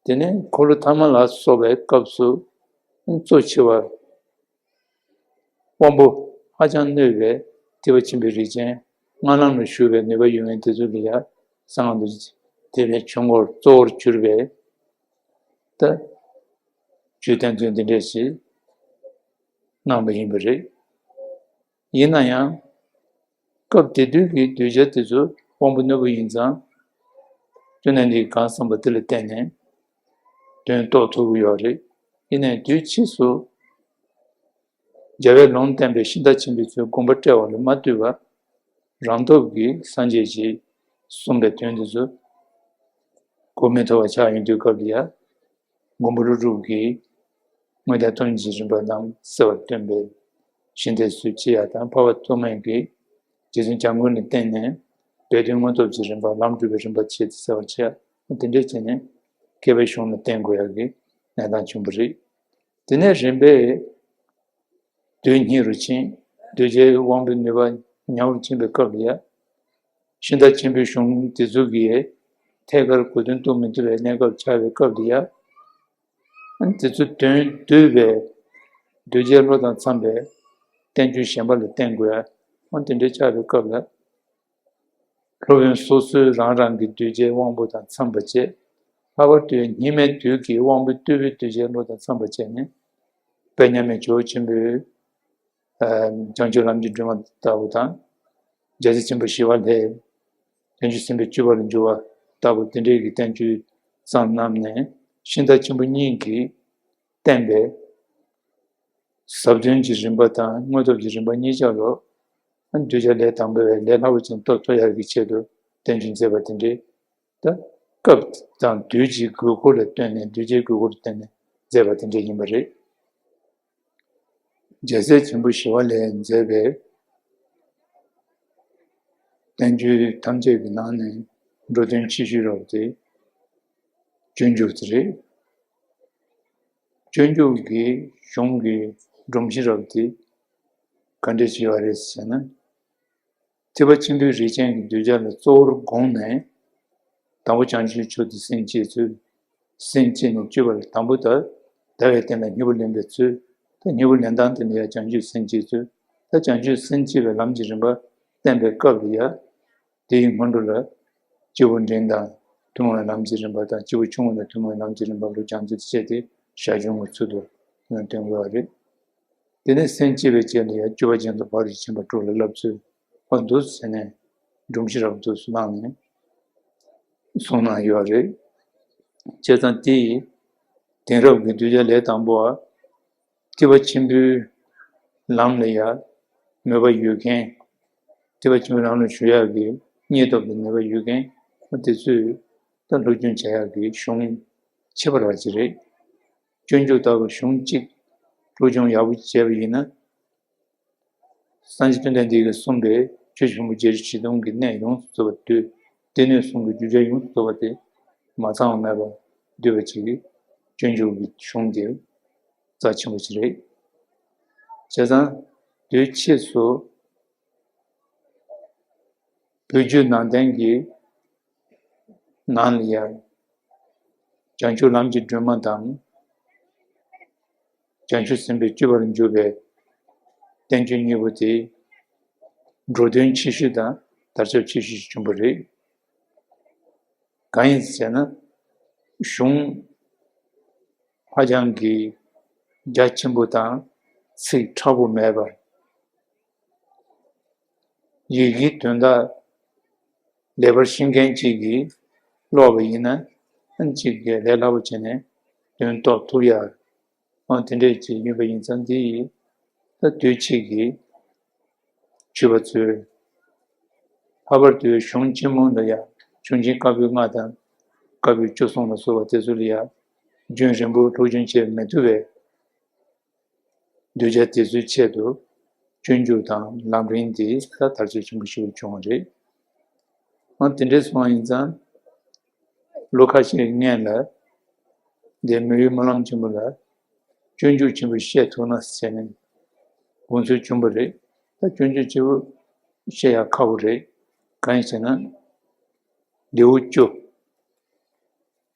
དེ་ནས་འཁོར་ལོ་ཐ་མ་ལ་སོགས་པའི་སྐབས་སུ་གཙོ་ཆེ་བ། དབང་པོ་ཧ་ཅང་རྣོ་བའི་ཐེག་པ་ཆེན་པོའི་རིགས་ཅན་སྔགས་ལམ་ལ་ཞུགས་པའི་ནུས་པ་ཡོད་མཁན་དེ་ཚོ་ལ་ཡང་གསང་སྔགས་རྡོ་རྗེ་ཐེག་པའི་ཆོས་འཁོར་གཙོ་བོར་གྱུར་པའི་ད་བརྗོད་བསྟན་ཚུལ་འདི་འདྲ་ཞིག་གནང་བ་ཡིན་པ་རེད། ཡིན་ན་ཡང་། སྐབས་དེ་དུས་ཀྱི་གདུལ་བྱ་དེ་ཚོ་དབང་པོ་རྣོན་པོ་ཡིན་ཙང་། སྐྱོན་གནད་འདི་གང་བསམ་པ་དེ་ལ་བརྟེན་ནས་དོན་རྟོགས་ཐུབ་ཀྱི་ཡོད་རེད། ཡིན་ནའི་དུས་ཕྱིས་སུ་རྒྱལ་བས་ལུང་བསྟན་པའི་ཤིང་རྟ་ཆེན་པོའི་ཚུལ་དགོངས་པ་བཀྲལ་བ་ལ་མ་ལྟོས་པར། རང་སྟོབས་ཀྱིས་སངས་རྒྱས་ཀྱིས་གསུངས་པའི་དོན་དེ་ཚོ་གོ་མི་ཐུབ་པ་ཆགས་ཡོང་དུས་སྐབས་ལ་ཡ། མགོན་པོ་ཀླུ་སྒྲུབ་ཀྱིས་དངོས་བསྟན་སྟོང་ཉིད་ཀྱི་རིམ་པ་རྣམས་གསལ་བར་སྟོན་པའི་ཤིང་རྟའི་ཚུལ་ཅིག་ཡང་དང་། འཕགས་པ་ཐོགས་མེད་ཀྱིས་རྗེ་བཙུན་བྱམས་མགོན་ལ་བརྟེན་ནས་སྦས་དོན་དངོས་སྟོབས་ཀྱི་རིམ་པ། ལམ་སྒྲུབ་པའི་རིམ་པ་བྱས་ཏེ་གསལ་བར་བྱས། དེ་འདྲ་བྱས་ནས་མཁས་པའི་གཞུང་ལ་བརྟེན་དགོས་ཡག་གི་གནས་སྟངས་བྱུང་བ་རེད། དེ་ནས་རིམ་པས་དུས་སྙིགས་རུ་ཕྱིན། གདུལ་བྱའི་དབང་པོའི་ནུས་པ་ཉམས་རུ་ཕྱིན་པའི་སྐབས་ལ་ཡ། ཤིང་རྟ་ཆེན་པོའི་གཞུང་དེ་ཚོ་གིས་ཐད་ཀར་གོ་དོན་རྟོགས་མི་ཐུབ་པའི་གནས་སྐབས་ཆགས་པའི་སྐབས་ལ་ཡ། དེ་ཚོའི་དོན་བསྡུས་པའི་གདུལ་བྱའི་བློ་དང་འཚམས་པའི་བསྟན་བཅོས་གཞན་པ་ལ་བརྟེན་དགོས་ཡ། འོ་དེ་འདྲའི་ཆགས་པའི་སྐབས་ལ། སློབ་དཔོན་སོ་སོའི་རང་རང་གི་གདུལ་བྱའི་དབང་པོ་དང་འཚམས་པ་བྱས། ལྷག་པར་དུ་སྙིགས་མའི་དུས་ཀྱི་དབང་པོ་རྟུལ་པོའི་གདུལ་བྱའི་བློ་དང་འཚམས་པ་བྱས་ནས། དཔལ་མཉམ་མེད་ཇོ་བོ་ཆེན་པོའི་བྱང་ཆུབ་ལམ་གྱི་སྒྲོན་མ་ལྟ་བུ་དང་། རྒྱལ་སྲས་ཆེན་པོ་ཞི་བ་ལྷས་བྱང་ཆུབ་སེམས་དཔའི་སྤྱོད་པ་ལ་འཇུག་པ་ལྟ་བུ་དེ་འདྲའི་གི་བསྟན་བཅོས་བརྩམས་གནང་ནས། ཤིང་རྟ་ཆེན་པོ་གཉིས་ཀྱིས་བསྟན་པའི་ཟབ་དོན་གྱི་རིམ་པ་དང་དངོས་སྟོབས་ཀྱི་རིམ་པ་གཉིས་ཆ་ལ། གདུལ་བྱ་ལས་དང་པོ་བས་ལས་སླ་པོ་ཅན་རྟོགས་ཐུབ་ཡག་གི་ཆེད་དུ་བསྟན་བཅོས་མཛད་པ་དེ་འདྲའི། ད་སྐབས་དང་དུས་ཀྱི་དགོས་མཁོ་ལ་བསྟུན་ནས། གདུལ་བྱའི་དགོས་མཁོ་ལ་བསྟུན་ནས་མཛད་པ་དེ་འདྲ་ཡིན་པ་རེད། རྒྱལ་སྲས་ཆེན་པོ་ཞི་བ་ལྷས་མཛད་པའི་བསྟན་བཅོས་ཐམས་ཅད་ཀྱི་ནང་ནས་འགྲོ་དོན་ཆེ་ཤོས་རབ་དེ་སྤྱོད་འཇུག་དེ་རེད། སྤྱོད་འཇུག་གི་གཞུང་གི་སྒྲོམ་གཞི་རབ་དེ་ག་འདྲས་ཞིག་ཡོད་རེད་ཟེར་ན། ཐེག་པ་ཆེན་པོའི་རིགས་ཅན་གྱི་གདུལ་བྱ་ལ་གཙོ་བོར་དགོངས་ནས། དང་པོ་བྱང་ཆུབ་མཆོག་ཏུ་སེམས་བསྐྱེད་ཚུལ། སེམས་བསྐྱེད་ནས་སྤྱོད་པ་ལ་དང་པོ་ད་ཟླ་བའི་སྟེང་ལ་སྙིང་པོ་ལེན་པའི་ཚུལ། ད་སྙིང་པོ་ལེན་སྟངས་དེ་ནི་ཡང་བྱང་ཆུབ་སེམས་བསྐྱེད་ཚུལ། ད་བྱང་ཆུབ་སེམས་བསྐྱེད་པའི་ལམ་གྱི་རིམ་པ་བསྟན་པའི་སྐབས་ལ་ཡང་། དེའི་སྔོན་འགྲོ་ལ་སྐྱེས་བུ་འབྲིང་དང་ཐུན་མོང་བའི་ལམ་གྱི་རིམ་པ་དང་། སྐྱེས་བུ་ཆུང་ངུ་དང་ཐུན་མོང་བའི་ལམ་གྱི་རིམ་པ་ལ་སྦྱང་ཚུལ་བྱས་ཏེ་ཞར་བྱུང་གི་ཚུལ་དུ་སྟོན་དགོས་པ་རེད། དེ་ནས་སེམས་བསྐྱེད་པའི་རྗེས་ལ་ཡང་སྤྱོད་པ་ཅན་དུ་ཕར་ཕྱིན་པ་དྲུག་ལ་བསླབ་ཚུལ། འོ་འདུག་ཟེར་ནས་སྒྲོམ་གཞི་རབ་འདུག་སུ་བླངས་ནས་གསུངས་གནང་ཡོད་རེད། བྱས་ཙང་དེ་ཡི་དེང་རབས་ཀྱི་གདུལ་བྱ་ལས་དང་པོ་བ། ཐེག་པ་ཆེན་པོའི་ལམ་ལ་ཡང་མོས་པ་ཡོད་མཁན། ཐེག་པ་ཆེན་པོའི་ལམ་ལ་ཞུགས་ཡག་གི་སྙིང་སྟོབས་དང་མོས་པ་ཡོད་མཁན་དེ་ཚོས་ད་སློབ་སྦྱོང་བྱེད་ཡག་གི་གཞུང་ཁྱད་པར་བ་ཅིག་རེད། སྤྱོད་འཇུག་ལྟ་བུ་གཞུང་གཅིག་སློབ་སྦྱོང་ཡག་པོ་བྱས་པ་ཡིན་ན། སངས་རྒྱས་བཅོམ་ལྡན་འདས་ཀྱིས་གསུངས་པའི་ཆོས་ཀྱི་ཕུང་པོ་བརྒྱད་ཁྲི་བཞི་སྟོང་གི་གནས་ཡོངས་སུ་རྫོགས་པ་སྡུད། སྡེ་སྣོད་གསུམ་གྱི་རྒྱུ་ཆ་ཡོངས་སུ་རྫོགས་པ་དེ་མ་ཚང་བ་མེད་པར་སྡུད་པ་ཅིག་སྤྱོད་འཇུག་གི་གཞུང་དེ་རྩ་ཆེན་པོ་ཞིག་རེད། བྱས་ཙང་དུས་ཕྱིས་སུ་བོད་བརྒྱུད་ནང་བསྟན་གྱི་ནང་ལ་ཡང་བྱང་ཆུབ་ལམ་གྱི་སྒྲོན་མ་དང་། བྱང་ཆུབ་སེམས་དཔའི་སྤྱོད་པར་འཇུག་པའི་བསྟན་བཅོས་གཉིས་པོ་དེ་འགྲོ་དོན་ཆེ་ཤོས་དང་དར་ཁྱབ་ཆེ་ཤོས་ཤིག་བྱུང་བ་རེད། གང་ཡིན་ཟེར་ན། གཞུང་ཧ་ཅང་གི་རྒྱ་ཆེན་པོ་དང་ཚིག་ཕྲ་བོ་མེད་པར། ཡི་གེའི་དོན་དག་ལེགས་པར་ཤེས་མཁན་གཅིག་གིས་ཀློག་པ་ཡིན་ན། ཨ་གཅིག་གིས་ལས་སླ་པོ་བྱས་ནས་དོན་རྟོགས་ཐུབ་ཡ། ཨ་དེ་འདྲས་ཅིག་ཡིན་པ་ཡིན་ཙང་། འདི་ཡིས་ད་དུས་ཕྱིས་ཀྱི་ཆོས་པ་ཚོས་ལྷག་པར་དུ་གཞུང་ཆེན་མོ་ལ་ཡང་གཞུང་ཆེན་བཀའ་པོད་ལྔ་དང་བཀའ་པོད་བཅུ་གསུམ་ལ་སོགས་པ་དེ་ཚོ་ལ་ཡང་རྒྱུན་རིང་པོ་སློབ་སྦྱོང་བྱེད་མི་ཐུབ་པས། གདུལ་བྱ་དེ་ཚོའི་ཆེད་དུ་སྤྱོད་འཇུག་དང་ལམ་རིམ་དེ་ད་དར་ཁྱབ་ཆེན་པོ་ཞིག་བྱུང་བ་རེད། ཨ་དེ་འདྲས་སོང་བ་ཡིན་ཙང་། ལོ་ཁ་ཤས་སྔོན་ལ་འདི་མི་ཡུལ་སྨོན་ལམ་ཆེན་པོ་ལ་སྤྱོད་འཇུག་ཆེན་པོ་བཤད་ཐུབ་ན་ཟེར་ནས་དགོངས་ཚུལ་བྱུང་བ་རེད། ད་སྤྱོད་འཇུག་ཆེན་པོ་བཤད་ཡ་ཁག་པོ་རེད། གང་ཡིན་ཟེར་ན། ལེའུ་བཅུ།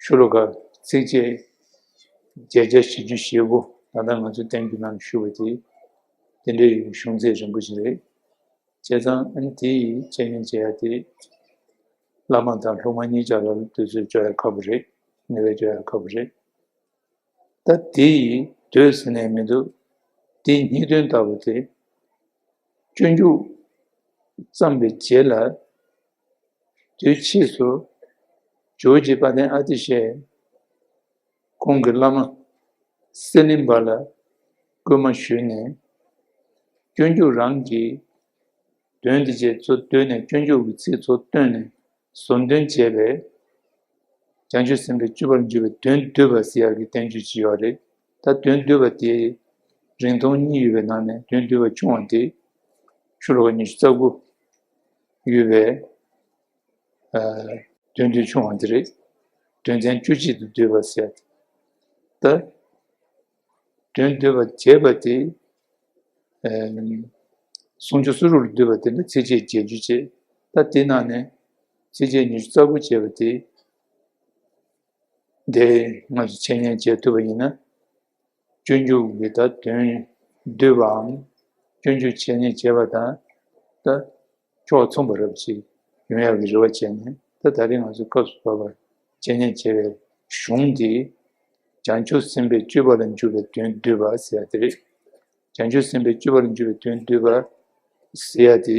ཤོ་ལོ་ཀ་ཚིགས་བཅད་བརྒྱད་བརྒྱ་བཞི་བཅུ་ཞེ་དགུ། ད་ལྟ་ང་ཚོ་བསྟན་འགྱུར་ནང་ཞུ་བ་དེ། དེ་འདྲའི་གཞུང་ཚད་རིང་པོ་ཞིག་རེད། བྱས་ཙང་ཨ་ནི་དེ་ཡི་འཆད་ཉན་བྱེད་ཡ་དེ། བླ་མ་དང་སློབ་མ་གཉིས་ཆར་ལ་དུས་ཚོད་སྤྱོད་ཡ་ཁག་པོ་རེད། ནུས་པ་སྤྱོད་ཡ་ཁག་པོ་རེད། ད་དེ་ཡི་དུས་ཟེར་ནས་མི་འདུག་དེའི་སྙིང་དོན་ལྟ་བུ་དེ། སྤྱོད་འཇུག་བརྩམས་པའི་རྗེས་ལ། དུས་ཕྱིས་སུ་ཇོ་བོ་རྗེ་དཔལ་ལྡན་ཨ་ཏི་ཤས་ཁོང་གི་བླ་མ་གསེར་གླིང་པ་ལ་སྐུལ་མ་ཞུས་ནས། སྤྱོད་འཇུག་རང་གི་དོན་དེ་བཅས་ཚུར་བསྡུས་ནས། སྤྱོད་འཇུག་གི་ཚིག་ཚུར་བཏོན་ནས་ཟུར་འདོན་བྱས་པའི་བྱང་ཆུབ་སེམས་དཔའི་སྤྱོད་པར་འཇུག་པའི་དོན་བསྡུས་པ་ཟེར་ཡག་གི་བསྟན་བཅོས་ཅིག་ཡོད་རེད། ད་དོན་བསྡུས་པ་དེ་རིང་ཐུང་གཉིས་ཡོད་པའི་ནང་ནས་དོན་བསྡུས་པ་ཆུང་བ་དེ་ཤོ་ལོ་ཀ་ཉི་ཤུ་རྩ་དགུ་ཡོད་པའི། ཨ། དོན་བསྡུས་ཆུང་བ་དེ་རེད། དོན་ཚན་བཅུ་གཅིག་ཏུ་བསྡུས་པ་ཟེར། ད་དོན་བསྡུས་པ་བྱས་པ་དེ། ཨ། སུམ་ཅུ་སོ་དྲུག་ལ་བསྡུས་པ་དེ་ནི་ཚིགས་བཅད་བརྒྱད་ཅུ་བྱས། ད་དེ་ནང་ནས་ཚིགས་བཅད་ཉི་ཤུ་རྩ་དགུ་བྱས་པ་དེ། དེ་ང་ཚོས་འཆད་ཉན་བྱེད་ཐུབ་པ་ཡིན་ན། སྤྱོད་འཇུག་གི་ད་དོན་བསྡུས་པའམ། སྤྱོད་འཇུག་འཆད་ཉན་བྱས་པ་དང་། ད་ཕྱོགས་མཚུངས་པ་རབ་ཅིག་ཡོང་ཡག་གི་རེ་བ་བྱས་ནས། ད་ད་རེས་ང་ཚོ་སྐབས་སུ་བབས་པར་འཆད་ཉན་བྱས་པའི་གཞུང་འདི། བྱང་ཆུབ་སེམས་དཔའི་སྤྱོད་པ་ལ་འཇུག་པའི་དོན་བསྡུས་པ་ཟེར་ཡ་དེ་རེད། བྱང་ཆུབ་སེམས་དཔའི་སྤྱོད་པ་ལ་འཇུག་པའི་དོན་བསྡུས་པ་ཟེར་ཡ་དེ།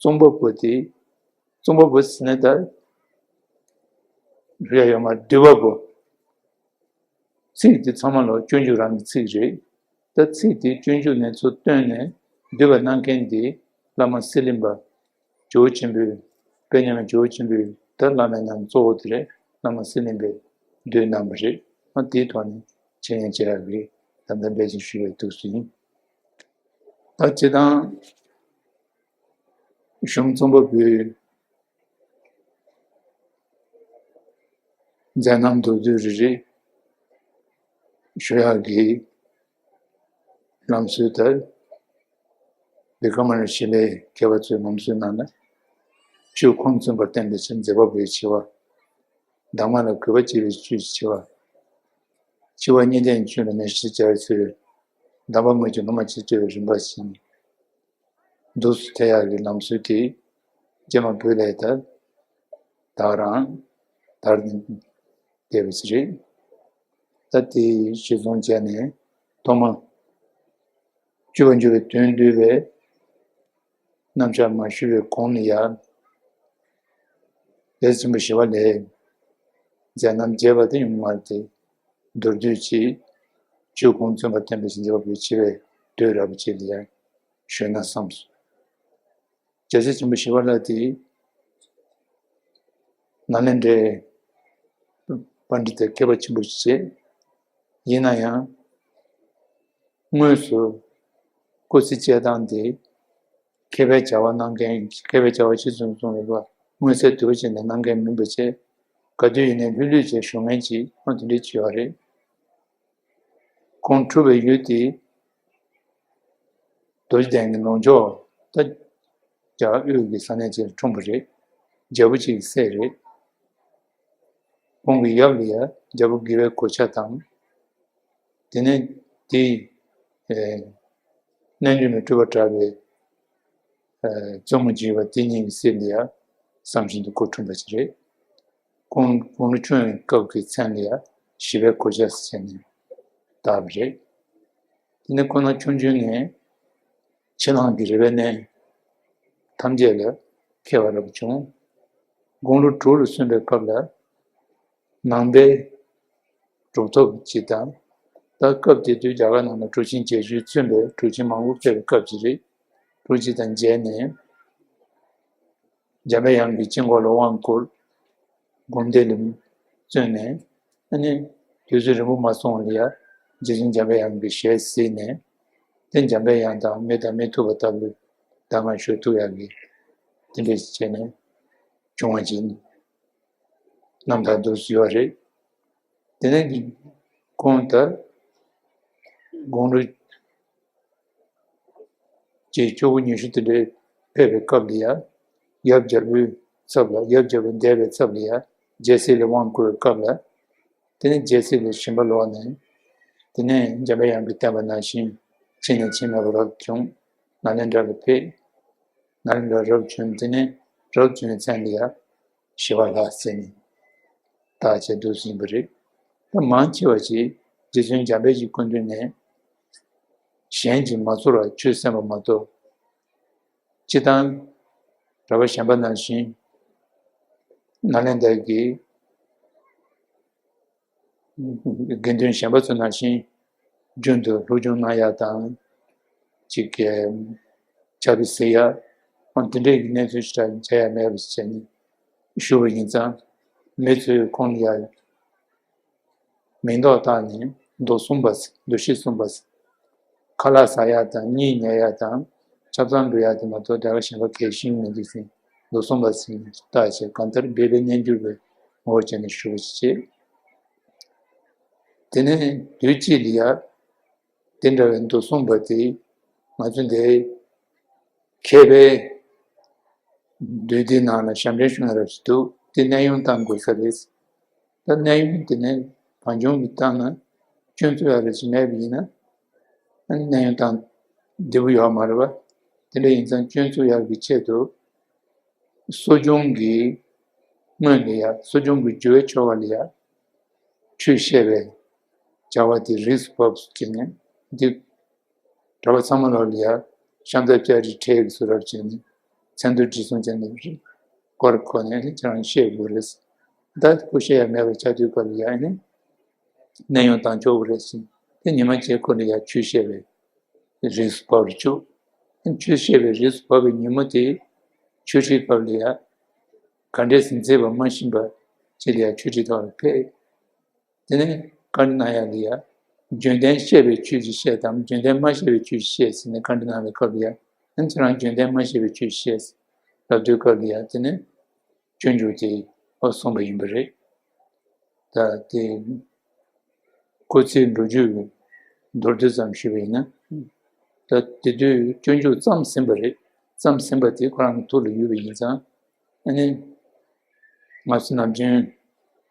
རྩོམ་པ་པོ་དེ། རྩོམ་པ་པོ་ཟེར་ན་ད་རེད་ཡོད་མ་རེད། བསྡུས་པ་པོ། ཚིག་དེ་ཚང་མ་ལོ་སྤྱོད་འཇུག་རང་གི་ཚིག་རེད། ད་ཚིག་དེ་སྤྱོད་འཇུག་ནས་ཚུར་བཏོན་ནས་བསྡུས་པ་གནང་མཁན་དེ་བླ་མ་གསེར་གླིང་པ། ཇོ་བོ་ཆེན་པོའི། དཔལ་མཉམ་མེད་ཇོ་བོ་ཆེན་པོའི་ད་བླ་མའི་ནང་གཙོ་བོ་དེ་རེད། བླ་མ་གསེར་གླིང་པས་བསྡུས་གནང་བ་རེད། ཨ་དེའི་ཐོག་ནས་འཆད་ཉན་བྱེད་ཡག་གི་ད་ལྟ་འབད་བརྩོན་ཞུ་བའི་ཐུགས་སུ་ཡིན། ད་སྤྱིར་བཏང་གཞུང་རྩོམ་པ་པོའི་མཛད་རྣམ་མདོར་བསྡུས་རེ་རེ་ཞུ་ཡག་གི་ལམ་སྲོལ་ལྟར། བི་ཀྲ་མ་ཤི་ལའི་མཁས་པ་ཚོའི་ལམ་སྲོལ་ནང་ན། ཆོས་ཁུངས་བཙུན་པར་བསྟན་པའི་ཕྱིར་མཛད་པ་པོའི་ཆེ་བ། གདམས་ངག་ལ་གུས་པ་བསྐྱེད་པའི་ཕྱིར་ཆེ་བ། འཆི་བ་གཉིས་ལྡན་ཆོས་ལ་མེད་ཕྱིར་བྱ་བའི་ཚུལ། གདམས་པ་དངོས་ཀྱི་སློབ་མ་ཕྱིར་བྱ་བའི་རིམ་པ་བཞིན། འདུག་སེ་ཐལ་ཡག་གི་ལམ་སྲོལ་དེ་རྗེས་མ་བོད་ལ་ད་དར་རང་དར་བསྡད་པ་ཞིག་རེད། ད་དེ་གཞིར་བཟུང་བྱས་ནས་ཐོག་མར་སྤྱོད་པར་འཇུག་པའི་དོན་བསྡུས་པའི་རྣམ་གཞག་མ་ཞུས་པའི་གོང་ལ་ཡང་། ལས་ཆེན་པོ་ཞི་བ་ལྷའི་མཛད་རྣམ་རྒྱས་པ་དེ་ཡོང་མ་སྟེ། མདོར་བསྡུས་ཀྱིས་ཆོས་ཁུངས་བཙུན་པར་བསྟན་པའི་ཕྱིར་མཛད་པ་པོའི་ཆེ་བའི་མདོ་རབ་ཅིག་ལ་ཡང་ཞུས་ན་བསམས་སོ། རྒྱལ་སྲས་ཆེན་པོ་ཞི་བ་ལྷ་དེ་ནཱ་ལེནྡྲའི་པཎྜི་ཏ་མཁས་པ་ཆེན་པོ་ཞིག་བྱས། ཡིན་ན་ཡང་དངོས་སུ་སྐུ་ཚེ་སྐྱེལ་སྟངས་དེ་ མཁས་པའི་བྱ་བ་གནང་མཁན། མཁས་པའི་བྱ་བ་ཅི་བཟུང་བཟུང་བའི་བ། མངོན་གསལ་དོད་པོ་བྱས་ནས་གནང་མཁན་མིན་པ་བྱས། ག་དུས་ཡིན་ནའི་ལྷོད་ལྷོད་བྱས་བཞུགས་མཁན་ཅིག་ཨ་དེ་འདྲ་ཅིག་ཡོད་རེད། ཁོང་འཁྲུངས་པའི་ཡུལ་དེ་རྡོ་རྗེ་གདན་གྱི་ནང་ཕྱོགས་ད་རྒྱ་དབུས་ཀྱི་ས་གནས་ཅིག་ལ་འཁྲུངས་པ་རེད། རྒྱལ་པོ་གཅིག་གི་སྲས་རེད། ཁོང་གི་ཡབ་ལ་ཡ་རྒྱལ་པོ་དགེ་བའི་གོ་ཆ་དང་། དེ་ནས་དེའི་ཨེ་རྣལ་འབྱོར་མའི་སྤྲུལ་པ་གྲགས་པའི་ཨེ་བཙུན་མོ་བྱིས་པ་དེ་གཉིས་ཀྱི་སྲས་ལ་ཡ་བསམ་བཞིན་དུ་ཁོ་འཁྲུངས་པ་ཅིག་རེད། ཁོང་ཁོང་ཁྲོ་ཆུང་བའི་སྐབས་ཀྱི་མཚན་ལ་ཡང་ཞི་བའི་གོ་ཆ་ཟེར་ནས་བཏགས་པ་རེད། དེ་ནས་ཁོ་ན་ཆུང་ཆུང་ནས་ཕྱི་ནང་གི་རིག་པའི་གནས་ཐམས་ཅད་ལ་མཁས་པ་རབ་བྱུང་། དགུང་ལོ་དྲུག་ལ་སོན་པའི་སྐབས་ལ་ནང་པའི་གྲུབ་ཐོབ་ཅིག་དང་། ད་སྐབས་དེ་དུས་རྒྱ་གར་ནང་ལ་གྲུབ་ཆེན་བརྒྱད་ཅུས་མཚོན་པའི་གྲུབ་ཆེན་མང་པོ་ཕེབས་པའི་སྐབས་ཅིག་རེད། གྲུབ་ཆེན་དང་མཇལ་ནས། འཇམ་པའི་དབྱངས་ཀྱི་དཀྱིལ་འཁོར་ལ་དབང་བསྐུར། སྒོམ་བཟླས་ལ་བརྩོན་ནས། ཨ་ནི་དུས་ཚོད་རིང་པོ་མ་སོང་བ་ལ་ཡ་རྗེ་བཙུན་འཇམ་པའི་དབྱངས་ཀྱི་ཞལ་གཟིགས་ནས། དེ་འཇམ་པའི་དབྱངས་དང་མི་དང་མི་ཐུག་པ་ལྟ་བུའི་གདམས་ངག་ཞུ་ཐུབ་ཡག་གི་དེ་འདྲ་བྱས་ནས་བྱུང་བ་ཅིག་རྣམ་ཐར་འདུག་སེ་ཡོད་རེད། དེ་ནས་ཁོང་ད་དགུང་ལོ་བཅུ་དགུ་ཉི་ཤུ་དེ་འདྲའི་ཕེབས་པའི་སྐབས་ལ་ཡ། ཡབ་རྒྱལ་པོའི་ཚབ་ལ། ཡབ་རྒྱལ་པོ་འདས་པའི་ཚབ་ལ་ཡ་རྒྱལ་སྲིད་ལ་དབང་བསྐུར་བའི་སྐབས་ལ། དེ་ནས་རྒྱལ་སྲིད་ལ་ཞེན་པ་ལོག་ནས། དེ་ནས་འཇམ་པའི་དབྱངས་ཀྱི་བསྟན་པ་ནང་བཞིན་ཕྱིན་ནས་ཕྱིན་མེད་པར་རབ་བྱུང་། ནཱ་ལེནྡྲ་ལ་ཕེབས། ནཱ་ལེནྡྲ་རབ་བྱུང་། དེ་ནས་རབ་བྱུང་བའི་མཚན་ལ་ཡ་ཞི་བ་ལྷ་ཟེར་ནས་བཏགས་བྱས་འདུག་སེ་ཡིན་པ་རེད། ད་མང་ཆེ་བ་ཞིག་རྗེ་བཙུན་འཇམ་དཔལ་གྱི་སྐུ་མདུན་ནས་གཞན་གྱིས་མ་ཚོར་བར་ཆོས་གསན་པ་མ་གཏོགས། སྤྱིར་བཏང་གྲྭ་པ་གཞན་པ་ནང་བཞིན་ནཱ་ལེནྡྲ་གི་དགེ་འདུན་གཞན་པ་ཚོ་ནང་བཞིན་རྒྱུན་དུ་སློབ་སྦྱོང་གནང་ཡག་དང་། ཅིག་གི་ཕྱག་དཔེ་གཟིགས་ཡག་འོ་དེ་འདྲའི་གནས་ཚུལ་ཞིག་མཇལ་ཡག་མེད་པ་ཞིག་བྱས་ནས་ཞུ་བ་ཡིན་ཙང་། མི་ཚོས་ཁོང་ལ་ཡ་མིང་འདོགས་བཏགས་ནས་མདོ་གསུངས་པ་ཟེར། མདོ་བཞི་གསུངས་པ་ཟེར། ཁ་ལག་ཟ་ཡག་དང་གཉིད་ཉལ་ཡག་དང་ཆབ་གསང་འགྲོ་ཡག་དེ་མ་གཏོགས་གྲྭ་པ་གཞན་པ་གལ་ཤིན་མི་འདུག་ཟེར། མདོ་གསུངས་པ་ཟེར་ནས་བཏགས་བྱས། གང་ལྟར་སྦས་པའི་རྣལ་འབྱོར་པའི་ངོ་བོ་བྱས་ནས་ཞུ་བ་ཞིག་བྱས། དེ་ནས་དུས་གཅིག་ལ་ཡ་དེ་འདྲ་བའི་མདོ་གསུངས་པ་དེ་ང་ཚོ་འདི་མཁས་པའི་འདུས་སྡེ་ནང་ལ་ཞབས་འདྲེན་ཞུ་མཁན་རབ་ཞིག་འདུག་དེ་གནས་དབྱུང་བཏང་དགོས་ས་རེད། ད་གནས་དབྱུང་དེ་ནས་བང་ཆུང་གི་བཏང་ན་སྐྱོན་ཚུགས་ཡག་རེ་ཞིག་མེད་པ་ཡིན་ན། ཨ་ནི་གནས་དབྱུང་བཏང་བདེ་པོ་ཡོད་མ་རེད་པ། དེ་འདྲ་ཡིན་ཙང་སྐྱོན་ཚུགས་ཡག་གི་ཆེད་དུ། གསོ་སྦྱོང་གི་སྔོན་ལ་ཡ། གསོ་སྦྱོང་གི་རྒྱུ་བའི་ཆོ་ག་ལ་ཡ་ཆོས་བཤད་པའི་བྱ་བ་དེ་རིས་སུ་བབས་སུ་བྱས་ནས་འདི། གྲྭ་པ་ཚང་མ་ལོག་ལ་ཡ་ཤམ་ཐབས་ལྕགས་རི་ཁྲིད་ཀྱི་བཟོ་འདྲ་བྱས་ནས་མཚན་ཐོ་བྲིས་སོང་བྱས་ནས་སྐོར་གོ་ནས་ཁྱེད་རང་བཤད་དགོས་རེད། ད་ཁོ་བཤད་ཡ་མེད་པ་ཆགས་དུས་སྐབས་ལ་ཡ་ཨ་ནི་གནས་དབྱུང་བཏང་ཆོག་གི་རེད་ཟེར། དེ་ཉི་མ་གཅིག་ཁོ་ལ་ཡ་ཆོས་བཤད་པའི་རིས་སུ་བབས་རུ་བཅུག་ཆོས་བཤད་པའི་རིས་སུ་བབས་པའི་ཉིན་མོ་དེ་ཆོས་ཁྲིད་སྐབས་ལ་ཡ་ག་འདྲས་སེ་མཛད་པ་མ་ཤེས་པ་ཅིག་ལ་ཡ་ཆོས་ཁྲིད་ཐོག་ལ་ཕེབས། དེ་ནས་བཀའ་འདྲི་གནང་ཡག་ལ་ཡ། བརྗོད་ལྡན་བཤད་པའི་ཆོས་ཅིག་བཤད་དམ། བརྗོད་ལྡན་མ་བཤད་པའི་ཆོས་ཅིག་བཤད་ཟེར་ནས་བཀའ་འདྲི་གནང་བའི་སྐབས་ལ་ཡ། ཨ་ནི་ཁྱེད་རང་བརྗོད་ལྡན་མ་བཤད་པའི་ཆོས་ཅིག་བཤད་ཟེར་ལབ་དུས་སྐབས་ལ་ཡ། དེ་ནས་སྤྱོད་འཇུག་དེ་ཨོ་གསུངས་པ་ཡིན་པ་རེད། ད་དེ་སྐུ་ཚེའི་འགྲོ་རྒྱུད་ཀྱི་མདོར་བསྡུས་ཙམ་ཞུས་པ་ཡིན་ན། ད་དེ་དུས་སྤྱོད་འཇུག་བརྩམས་ཟིན་པ་རེད། བརྩམས་ཟིན་པ་དེ་ཁོ་རང་གི་ཐུགས་ལ་ཡོད་པ་ཡིན་ཙང་། ཨ་ནི་ང་ཚོ་ནམ་རྒྱུན་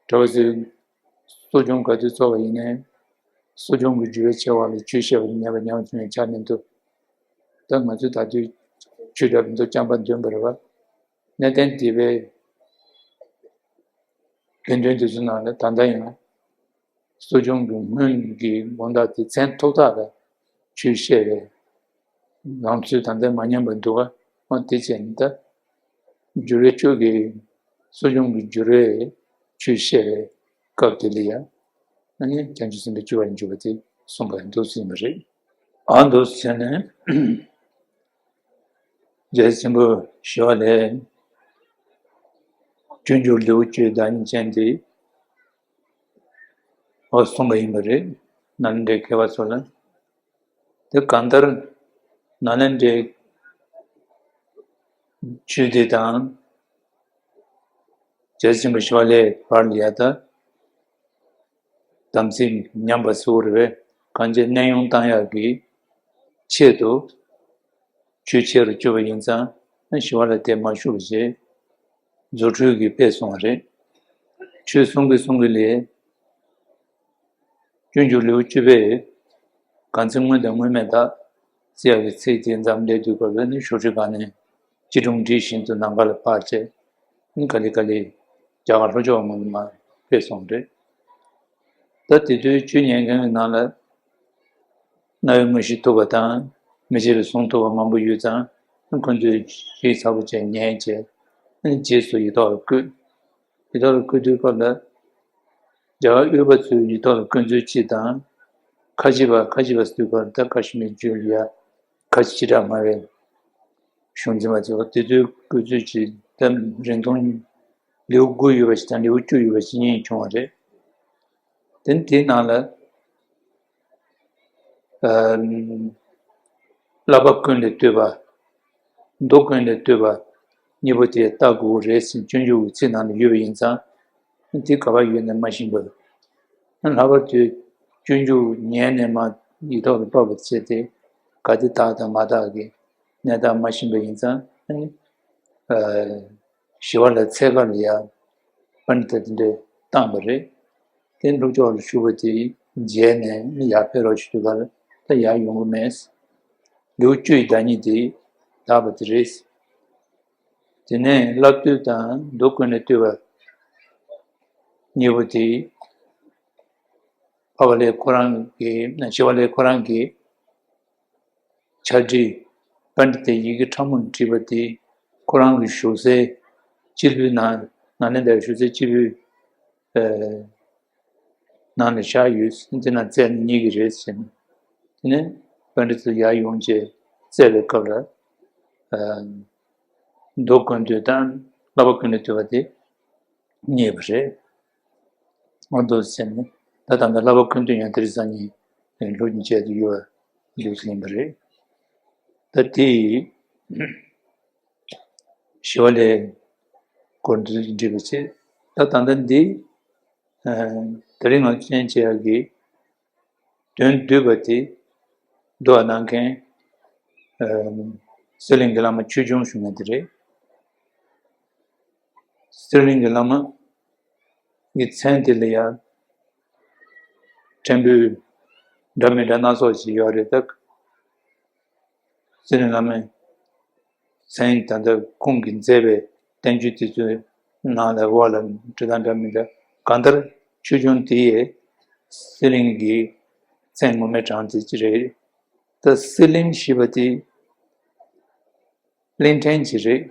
གྲྭ་པ་ཚོས་གསོ་སྦྱོང་ག་དུས་ཚོགས་པ་ཡིན་ནའི། གསོ་སྦྱོང་གི་རྒྱུ་བའི་ཆེ་བ་ལ་ཆོས་བཤད་པ་ཉན་པ་ཉམས་སུ་ཆགས་ནས་འདུག་ད་ང་ཚོས་ད་དུས་ཆོས་གྲྭ་བ་འདུག་རྐྱང་པ་འདོན་པ་རེད་བ། གནས་བརྟན་སྡེ་པའི་དགེ་འདུན་དེ་ཚོའི་ནང་ལ་ད་ལྟ་ཡང་གསོ་སྦྱོང་གི་སྔོན་གྱི་དགོང་དག་དེ་མཚན་ཐོག་ཐག་ལ་ཆོས་བཤད་པའི་ལམ་སྲོལ་ད་ལྟ་མ་ཉམས་པར་འདུག་ག་འོ་དེ་བྱས་ནས་ད་འགྱུར་བའི་ཆོས་ཀྱི་གསོ་སྦྱོང་གི་འགྱུར་བའི་ཆོས་བཤད་པའི་སྐབས་དེ་ལ་ཡང་ཨ་ནི་བྱང་ཆུབ་སེམས་དཔའི་སྤྱོད་པ་ལ་འཇུག་པ་དེ་གསུངས་པ་འདུག་ཟིན་པ་རེད། ཨ་འདུག་ཟེར་ནས་རྒྱལ་སྲས་ཆེན་པོ་ཞི་བ་ལྷས་སྤྱོད་འཇུག་ལེའུ་བཅུའི་བདག་ཉིད་ཅན་དེ་ཨོ་གསུངས་པ་ཡིན་པ་རེད། ནཱ་ལེནྡྲའི་མཁས་པ་ཚོ་ལ། དེ་གང་ལྟར་ནཱ་ལེནྡྲའི་ ཆོས་སྡེ་དང་རྒྱལ་སྲས་ཆེན་པོ་ཞི་བ་ལྷའི་བར་ལ་ཡ་ད་དམ་ཚིག་ཉམས་པ་སོགས་རེད་པས། གང་ཅི་གནས་དབྱུང་བཏང་ཡག་གི་ཆེད་དུ་ཆོས་ཆེ་རུ་བསྐྱུར་བ་ཡིན་ཙང་ཞི་བ་ལྷ་དེ་མ་བཞུགས་པ་བྱས། རྫུ་འཕྲུལ་གྱིས་སྤེལ་སོང་བ་རེད། ཆོས་གསུང་གི་གསུང་གི་ལས། སྤྱོད་འཇུག་ལེའུ་བཅུ་པའི་གང་ཚེ་སྔོན་དང་སྔོན་མེད་དག་ཟེར་ཡག་གི་ཚིག་དེ་མཚམས་ལས་དུས་སྐབས་ལ་ནི་ཞོ་ཁྲི་གང་ནས་སྤྱི་སྒྲུང་འབྲི་བཞིན་དུ་ནམ་མཁའ་ལ་འཕར་བྱས། ནི་ག་ལེ་ག་ལེ་རྒྱ་གར་ལྷོ་ཕྱོགས་ངོས་ལ་མར་སྤེལ་སོང་རེད། ད་དེ་དུས་ཆོས་ཉན་མཁན་གྱི་ནང་ལ་རྣ་བའི་དངོས་གཞི་ཐོབ་པ་དང་མི་ཕྱེད་པའི་གཟུངས་ཐོབ་པ་མང་པོ་ཡོད་ཙང་ཁོ་ཚོས་ཞིབ་ཚགས་པོ་བྱས་ཉན་བྱས། རྗེས་སུ་ཡིག་ཐོག་ལ་བཀོད། ཡིག་ཐོག་ལ་བཀོད་དུས་སྐབས་ལ་རྒྱ་གར་དབུས་པ་ཚོས་ཡིག་ཐོག་ལ་བཀོད་ཚུལ་གཅིག་དང་། ཁ་ཆེ་བ་ཁ་ཆེ་བ་ཟེར་དུས་སྐབས་ལ་ད་ཁ་ཤི་མི་ཇུ་ལི་ཡ་ཁ་ཆེ་ཆེ་དྲགས་སྨྲ་བའི་གཞུང་འཛིན་པ་ཚོས་དེ་ཚོའི་བཀོད་ཚུལ་གཅིག་ད་རིང་ཐུང་ལེའུ་དགུ་ཡོད་པ་ཞིག་དང་ལེའུ་བཅུ་ཡོད་པ་ཞིག་གཉིས་བྱུང་བ་རེད། དེ་དེའི་ནང་ལ་ཨ་བསླབ་པ་ཀུན་ལས་བཏུས་པ། མདོ་ཀུན་ལས་བཏུས་པ་གཉིས་པོ་དེ་ལྟ་དགོས་རེད་ཟེར་སྤྱོད་འཇུག་གི་ཚིག་ནང་ལ་ཡོད་པ་ཡིན་ཙང་། དེ་ག་པར་ཡོད་ནས་མ་ཤེས་པར། ལྷག་པར་དུ་སྤྱོད་འཇུག་ཉན་ནས་མ་ཡིག་ཐོག་ལ་ཕབ་པ་བྱས་ཏེ་ག་དེ་དག་དང་མ་དག་གི་གནས་སྟངས་མ་ཤེས་པ་ཡིན་ཙང་། ཨ་ནི་ཨ་ཞི་བ་ལྷའི་འཚོལ་གར་ལ་ཡ་པཎྜི་ཏ་དེ་འདྲས་བཏང་བ་རེད། དེ་ནས་ལྷོ་ཕྱོགས་ལ་བཞུགས་པ་དེ་མཇལ་ནས་ཡར་ཕེབས་རོགས་ཞུ་དུས་སྐབས་ལ་ད་ཡར་ཡོང་གི་མེད། ལེའུ་བཅུ་ཡི་བདག་ཉིད་དེ་དག་པ་དེ་རེད། དེ་ནས་བསླབ་བཏུས་དང་མདོ་ཀུན་ལས་བཏུས་པ་གཉིས་པོ་དེ་འཕགས་པ་ལྷས་ཁོ་རང་གི་ཞི་བ་ལྷས་ཁོ་རང་གི་ཕྱག་བྲིས་པཎྜི་ཏའི་ཡི་གེ་ཕྲ་མོར་བྲིས་པ་དེ་ཁོ་རང་གི་བཞུགས་སའི་སྤྱིལ་བུའི་ནང་ནང་ནས་འདས་བཞུགས་སའི་སྤྱིལ་བུའི་ཨ་ནང་ལ་བཞག་ཡོད། དེ་ནང་བཙལ་ནས་རྙེད་ཀྱི་རེད་ཟེར་ནས། དེ་ནས་པཎྜི་ཏ་ཡར་ཡོང་བྱས་བཙལ་བའི་སྐབས་ལ་ཨ་མདོ་ཀུན་བཏུས་དང་བསླབ་པ་ཀུན་ལས་བཏུས་པ་དེ་རྙེད་པ་རེད། འོ་འདུག་ཟེར་ནས་ད་ད་ལྟ་བསླབ་པ་ཀུན་བཏུས་ཡང་དེ་རིང་སང་ཉིན་ལྷུག་ཅིང་རྒྱས་ཏེ་ཡོད་པ་འདུག་ཟེར་ཡིན་པ་རེད། ད་དེ་ཡིས་ཞི་བ་ལྷའི་སྐོར་འདི་འགྲིག་པ་བྱེད། ད་ད་ལྟ་འདི་ཨ་དེ་རིང་ང་ཚོས་བྱས་ཡག་གི་དོན་བསྡུས་པ་དེ་བསྡུ་བ་གནང་མཁན་ཨ་གསེར་གླིང་གི་བླ་མ་ཆོས་སྐྱོང་ཞུ་མཁན་དེ་རེད། གསེར་གླིང་གི་བླ་མ་གི་མཚན་དེ་ལ་ཡང་ཕྲན་བུ་འདྲ་མི་འདྲ་སྣ་ཚོགས་ཤིག་ཡོད་རེད་ད། གསེར་གླིང་བླ་མའི་མཚན་ད་ལྟ་ཁོང་གིས་མཛད་པའི་བསྟན་བཅོས་དེ་ཚོའི་ནང་ལ་འོག་ལ་འབྲི་སྟངས་འདྲ་མི་འདྲ། གང་ལྟར་ཆོས་སྐྱོང་དེ་ཡི་གསེར་གླིང་གི་མཚན་ངོ་མའི་གྲངས་དེ་ཅི་རེད། ད་གསེར་གླིང་ཞེས་པ་དེ་གླིང་ཕྲན་ཅིག་རེད།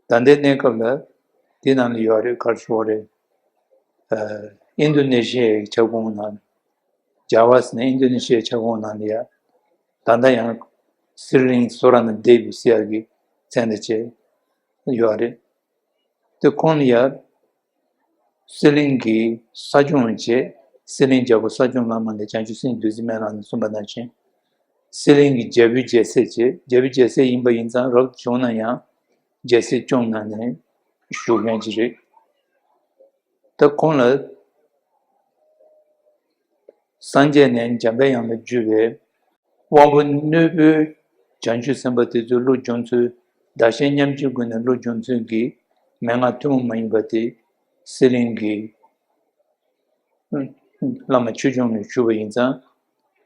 ད་ལྟའི་གནས་སྐབས་ལ་དེ་ནང་ལ་ཡོད་རེད། ག་རེ་ཞུ་དགོས་རེད། ཨ་ཨིན་རྡུ་ནེ་ཤི་ཡའི་ཁྱབ་ཁོངས་ནང་། ཇཱ་ཝ་ཟེར་ནས་ཨིན་རྡུ་ནེ་ཤི་ཡའི་ཁྱབ་ཁོངས་ནང་ལ་ཡ་ད་ལྟ་ཡང་གསེར་གླིང་སོ་ར་ན་དེ་བི་ཟེར་ཡག་གི་མཚན་དང་བཅས་ཡོད་རེད། དེ་ཁོང་ལ་ཡ་གསེར་གླིང་གི་ས་སྐྱོང་བྱས། གསེར་གླིང་རྒྱལ་པོ་ས་སྐྱོང་བླ་མ་ལས་བྱང་ཆུབ་སེམས་བདུད་རྩི་སྨན་བླ་ནས་གསུངས་པ་ནང་བཞིན། གསེར་གླིང་གི་རྒྱལ་པོའི་རྒྱལ་སྲས་བྱས། རྒྱལ་པོའི་རྒྱལ་སྲས་ཡིན་པ་ཡིན་ཙང་རབ་བྱུང་ན་ཡང་རྒྱལ་སྲིད་སྐྱོང་གནང་ནས་བཞུགས་མཁན་ཅིག་རེད། ད་ཁོང་ལ་སངས་རྒྱས་ནས་འཇམ་པའི་དབྱངས་ལ་བརྒྱུད་པའི་དབང་པོ་རྣོན་པོའི་བྱང་ཆུབ་སེམས་དཔའ་དེ་ཚོའི་བློ་སྦྱོང་ཚུལ། བདག་གཞན་མཉམ་བརྗེའི་སྒོ་ནས་བློ་སྦྱོང་ཚུལ་གྱི་མན་ངག་ཐུན་མོང་མ་ཡིན་པ་དེ་གསེར་གླིང་གི་བླ་མ་ཆོས་སྐྱོང་ལ་ཞུས་པ་ཡིན་ཙང་།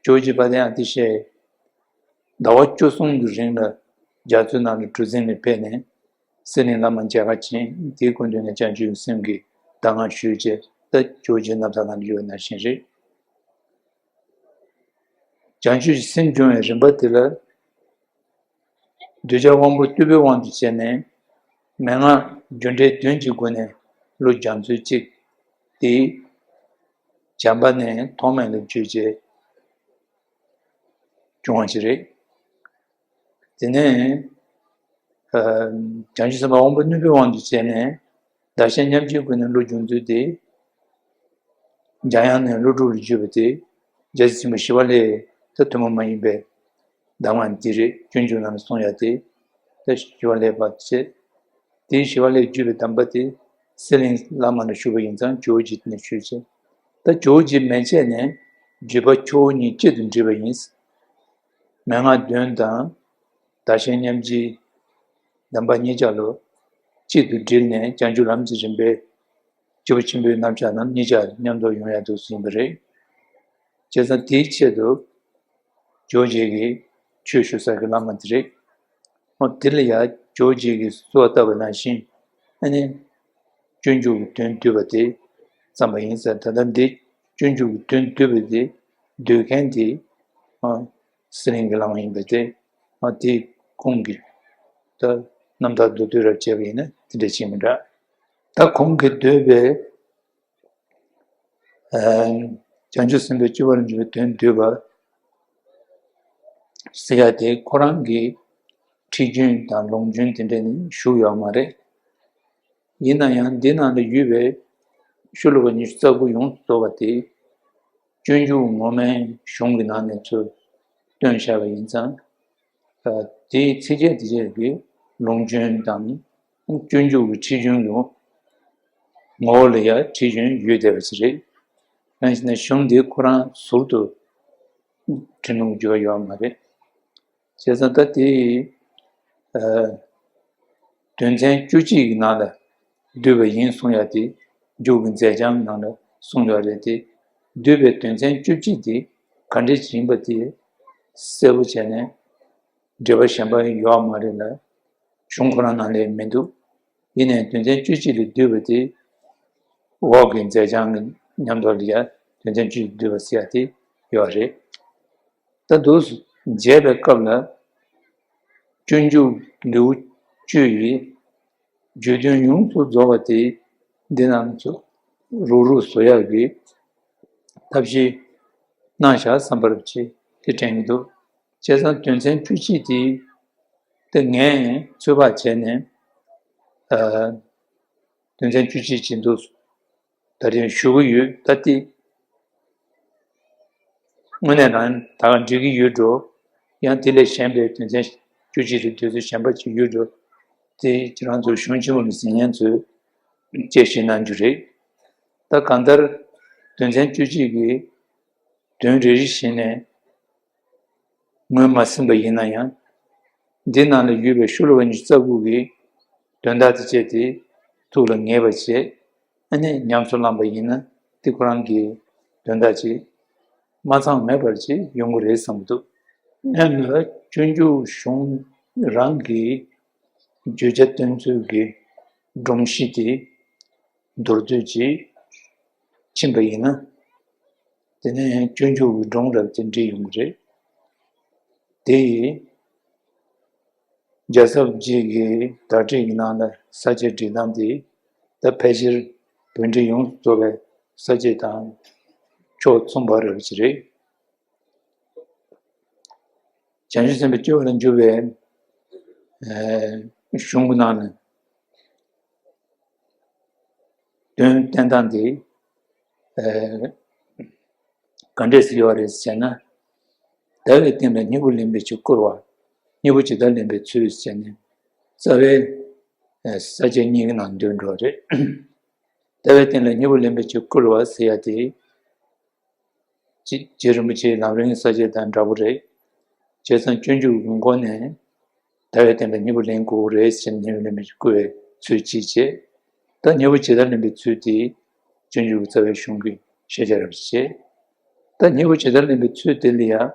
ཇོ་བོ་རྗེ་དཔལ་ལྡན་ཨ་ཏི་ཤས་ཟླ་བ་བཅུ་གསུམ་གྱི་རིང་ལ་རྒྱ་མཚོའི་ནང་ལ་གྲུ་གཟིངས་ནས་ཕེབས་ནས་གསེར་གླིང་བླ་མ་མཇལ་ཁ་བྱིན། དེའི་སྐུ་མདུན་ནས་བྱང་ཆུབ་སེམས་ཀྱི་གདམས་ངག་ཞུས་རྗེས་ད་ཇོ་བོ་རྗེ་རྣམ་ཐར་ནང་ལ་ཡོད་པ་ནང་བཞིན་རེད། བྱང་ཆུབ་ཀྱི་སེམས་སྦྱོང་བའི་རིམ་པ་དེ་ལ་གདུལ་བྱ་དབང་པོ་རྟུལ་པོའི་དབང་དུ་བྱས་ནས་མན་ངག་རྒྱུ་འབྲས་བདུན་གྱི་སྒོ་ནས་བློ་སྦྱང་ཚུལ་གཅིག་དེ་བྱམས་པ་ནས་ཐོགས་མེད་ལ་བརྒྱུད་བྱས་སྦྱོང་བ་ཞིག་རེད། དེ་ནས་ཨ་བྱང་ཆུབ་སེམས་དཔའ་དབང་པོ་རྣོན་པོའི་དབང་དུ་བྱས་ནས་བདག་གཞན་མཉམ་བརྗེའི་སྒོ་ནས་བློ་སྦྱོང་ཚུལ་དེ། འཇམ་དབྱངས་ནས་ཀླུ་སྒྲུབ་ལ་བརྒྱུད་པ་དེ། རྒྱལ་སྲས་ཆེན་པོ་ཞི་བ་ལྷས་ད་ཐུན་མོང་མ་ཡིན་པའི་གདམས་ངག་འདི་རེད། སྤྱོད་འཇུག་ནང་ལ་གསུངས་ཡ་དེ། ད་ཞི་བ་ལྷས་པ་བྱས། དེའི་ཞི་བ་ལྷས་བརྒྱུད་པའི་གདམས་པ་དེ་གསེར་གླིང་བླ་མ་ལ་ཞུགས་པ་ཡིན་ཙང་ཇོ་བོ་རྗེ་ནས་ཞུས་བྱས། ད་ཇོ་བོ་རྗེ་མན་ཆད་ནས་བརྒྱུད་པ་ཁྱོ་བོ་གཉིས་གཅིག་ཏུ་འདྲིས་པ་ཡིན། མན་ངག་བདུན་དང་བདག་གཞན་མཉམ་བརྗེའི་གདམས་པ་གཉིས་ཆ་ལོ་གཅིག་ཏུ་དྲིལ་ནས་བྱང་ཆུབ་ལམ་གྱི་རིམ་པའི་སྐྱེས་བུ་ཆེན་པོའི་རྣམ་གཞག་རྣམས་གཉིས་ཆར་མཉམ་དུ་ཡོང་ཡག་འདུག་ཟིན་པ་རེད། བྱས་ཙང་དེའི་ཆེད་དུ་ཇོ་བོ་རྗེ་གིས་ཆོས་ཞུ་ས་གི་བླ་མ་དེ་རེད། འོ་དེ་ལ་ཡང་ཇོ་བོ་རྗེ་གིས་གསོལ་བ་བཏབ་པ་ནང་བཞིན་ཨ་ནི་སྤྱོད་འཇུག་གི་དོན་བསྡུས་པ་དེ་བརྩམས་པ་ཡིན་ཟེར། ད་ལྟ་འདི་སྤྱོད་འཇུག་གི་དོན་བསྡུས་པ་དེ་བསྡུས་མཁན་དེ་ཨ་གསེར་གླིང་གི་བླ་མ་ཡིན་པ་དེ་ཨ་དེ་ཁོང་གིས་ད་རྣམ་ཐར་མདོ་བསྡུས་རབ་བྱས་པ་ཡིན་ན་དེ་འདྲ་བྱེད་མི་འདྲ། ད་ཁོང་གིས་བསྡུས་པའི་ཨ་བྱང་ཆུབ་སེམས་དཔའི་སྤྱོད་པ་ལ་འཇུག་པའི་དོན་བསྡུས་པ་ཟེར་ཡ་དེ་ཁོ་རང་གི་ཁྲིད་རྒྱུན་དང་ལུང་རྒྱུན་དེ་འདྲ་ནི་ཞུགས་ཡོད་མ་རེད། ཡིན་ན་ཡང་འདི་ནང་ལ་ཡོད་པའི་ཤོ་ལོ་ཀ་ཉི་ཤུ་རྩ་དགུ་ཡོངས་སུ་རྫོགས་པ་དེ་སྤྱོད་འཇུག་ངོ་མའི་གཞུང་གི་ནང་ནས་ཚུར་བཏོན་བཞག་པ་ཡིན་ཙང་། ཨ་དེའི་ཚིགས་བཅད་དེ་བཅད་ཀྱི་ལུང་རྒྱུན་དང་སྤྱོད་འཇུག་གི་ཁྲིད་རྒྱུན་གྱི་ངོ་བོ་ལ་ཡང་ཁྲིད་རྒྱུན་ཡོད་བསྡད་པ་ཞིག་རེད། གང་ཡིན་ཟེར་ན་གཞུང་འདི་ཁོ་རང་ཟུར་དུ་ཁྲིད་ལུང་བརྗོད་ཡོད་མ་རེད། བྱས་ཙང་ད་དེ་ཨ་དོན་ཚན་བཅུ་གཅིག་གི་ནང་ལ་བསྡུས་པ་ཡིན་གསུང་ཡ་དེ་མཇུག་གི་མཛད་བྱང་ནང་ལ་གསུངས་ཡོད་རེད་དེ། བསྡུས་པའི་དོན་ཚན་བཅུ་གཅིག་དེ་ག་འདྲ་ཞིག་ཡིན་པ་དེ་གསལ་པོ་བྱས་ནས་འགྲེལ་པ་གཞན་པ་ཡོད་མ་རེད་ལ། གཞུང་ཁོ་རང་ནང་ལ་མི་འདུག་ཡིན་ནའི་དོན་ཚན་བཅུ་གཅིག་ལས་བསྡུས་པ་དེ་འོག་གི་མཛད་བྱང་གི་མཉམ་དུ་ལ་ཡ་དོན་ཚན་བཅུ་གཅིག་བསྡུས་པ་ཟེར་ཡ་དེ་ཡོད་རེད། ད་འདུག་མཇལ་བའི་སྐབས་ལ་སྤྱོད་འཇུག་ལེའུ་བཅུ་ཡི་བརྗོད་དོན་ཡོངས་སུ་རྫོགས་པ་དེ་འདི་རྣམས་སུ་རུག་རུག་བཟོ་ཡག་གི་ཐབས་ཤེས་གནང་བཞག་བསམ་པར་བྱེད་དེ་དྲན་གྱི་འདུག་བྱས་ཙང་དོན་ཚན་བཅུ་གཅིག་དེ་དེ་ངས་ཚོད་དཔག་བྱས་ནས་ཨ་དོན་ཚན་བཅུ་གཅིག་ཅིག་འདུག་ད་རིང་ཞུ་གི་ཡོད། ད་དེ་དངོས་གནས་རང་ད་ག་འགྲིག་གི་ཡོད་འགྲོ། ཡང་དེ་ལས་གཞན་པའི་དོན་ཚན་བཅུ་གཅིག་རེ་དུས་ཚོད་གཞན་པ་ཅིག་ཡོད་འགྲོ། དེ་ཁྱེད་རང་ཚོ་གཞུང་ཆེན་མོ་ལ་གཟིགས་མཁན་ཚོས་དཔྱད་ཞིབ་གནང་རྒྱུ་རེད། ད་གང་ལྟར་དོན་ཚན་བཅུ་གཅིག་གི་དོན་རེ་རེ་བཞིན་ནས་ངོས་མ་ཟིན་པ་ཡིན་ན་ཡང་། འདི་ནང་ལ་ཡོད་པའི་ཤོ་ལོ་ཀ་ཉི་ཤུ་རྩ་དགུ་གི་དོན་དག་དེ་བཅད་དེ་ཐུགས་ལ་ངེས་པ་བྱས། ཨ་ནི་ཉམས་སུ་བླངས་པ་ཡིན་ན་དེ་ཁོ་རང་གི་དོན་དག་ཅིག་མ་ཚང་མེད་པར་ཅིག་ཡོང་གི་རེད་བསམ་གྱི་འདུག་སྔོན་ལ་སྤྱོད་འཇུག་གཞུང་རང་གི་བརྗོད་བྱ་སྟོན་ཚུལ་གྱི་སྒྲོམ་གཞི་དེ་མདོར་བསྡུས་ཅིག་ཕྱིན་པ་ཡིན་ན། དེ་ནས་སྤྱོད་འཇུག་གི་སྒྲུང་རབ་ཅིག་འབྲི་ཡོང་གི་རེད། དེ་ཡིས་རྒྱལ་ཚབ་རྗེ་གི་བརྡ་ཁྲིད་ཀྱི་ནང་ལ་ས་བཅད་སྒྲིག་སྟངས་དེ་ད་ཕལ་ཆེར་བོད་འགྲེལ་ཡོངས་སུ་རྫོགས་པའི་ས་བཅད་དང་ཕྱོགས་མཚུངས་པ་རབ་ཅིག་རེད། བྱང་ཆུབ་སེམས་དཔའི་སྤྱོད་པ་ལ་འཇུག་པའི་ཨ་གཞུང་གི་ནང་ལ་དོན་བསྟན་སྟངས་དེ་ཨ་ག་འདྲས་སེ་ཡོད་རེད་ཟེར་ན། ཟླ་བའི་སྟེང་ལ་སྙིང་པོ་ལེན་པའི་ཕྱིར་བསྐུལ་བ། སྙིང་པོ་ཇི་ལྟར་ལེན་པའི་ཚུལ་ཟེར་ནས་རྩ་བའི་ཨ་ས་བཅད་གཉིས་ཀྱི་ནང་འདུས་འགྲོ་རེད། ཟླ་བའི་སྟེང་ལ་སྙིང་པོ་ལེན་པའི་ཕྱིར་བསྐུལ་བ་ཟེར་ཡ་དེ། རྗེ་རྗེ་རིན་པོ་ཆེའི་ལམ་རིམ་གྱི་ས་བཅད་དང་འདྲ་པོ་རེད། བྱས་ཙང་སྤྱོད་འཇུག་གི་སྒོ་ནས་ཟླ་བའི་སྟེང་ལ་སྙིང་པོ་ལེན་དགོས་རེད་ཟེར་ནས་སྙིང་པོ་ལེན་པའི་བསྐུལ་བའི་ཚུལ་གཅིག་བྱས། ད་སྙིང་པོ་ཇི་ལྟར་ལེན་པའི་ཚུལ་དེ་སྤྱོད་འཇུག་གི་རྩ་བའི་གཞུང་གི་ཤེས་བྱ་རབ་ཅིག་བྱས། ད་སྙིང་པོ་ཇི་ལྟར་ལེན་པའི་ཚུལ་དེ་ལ་ཡང་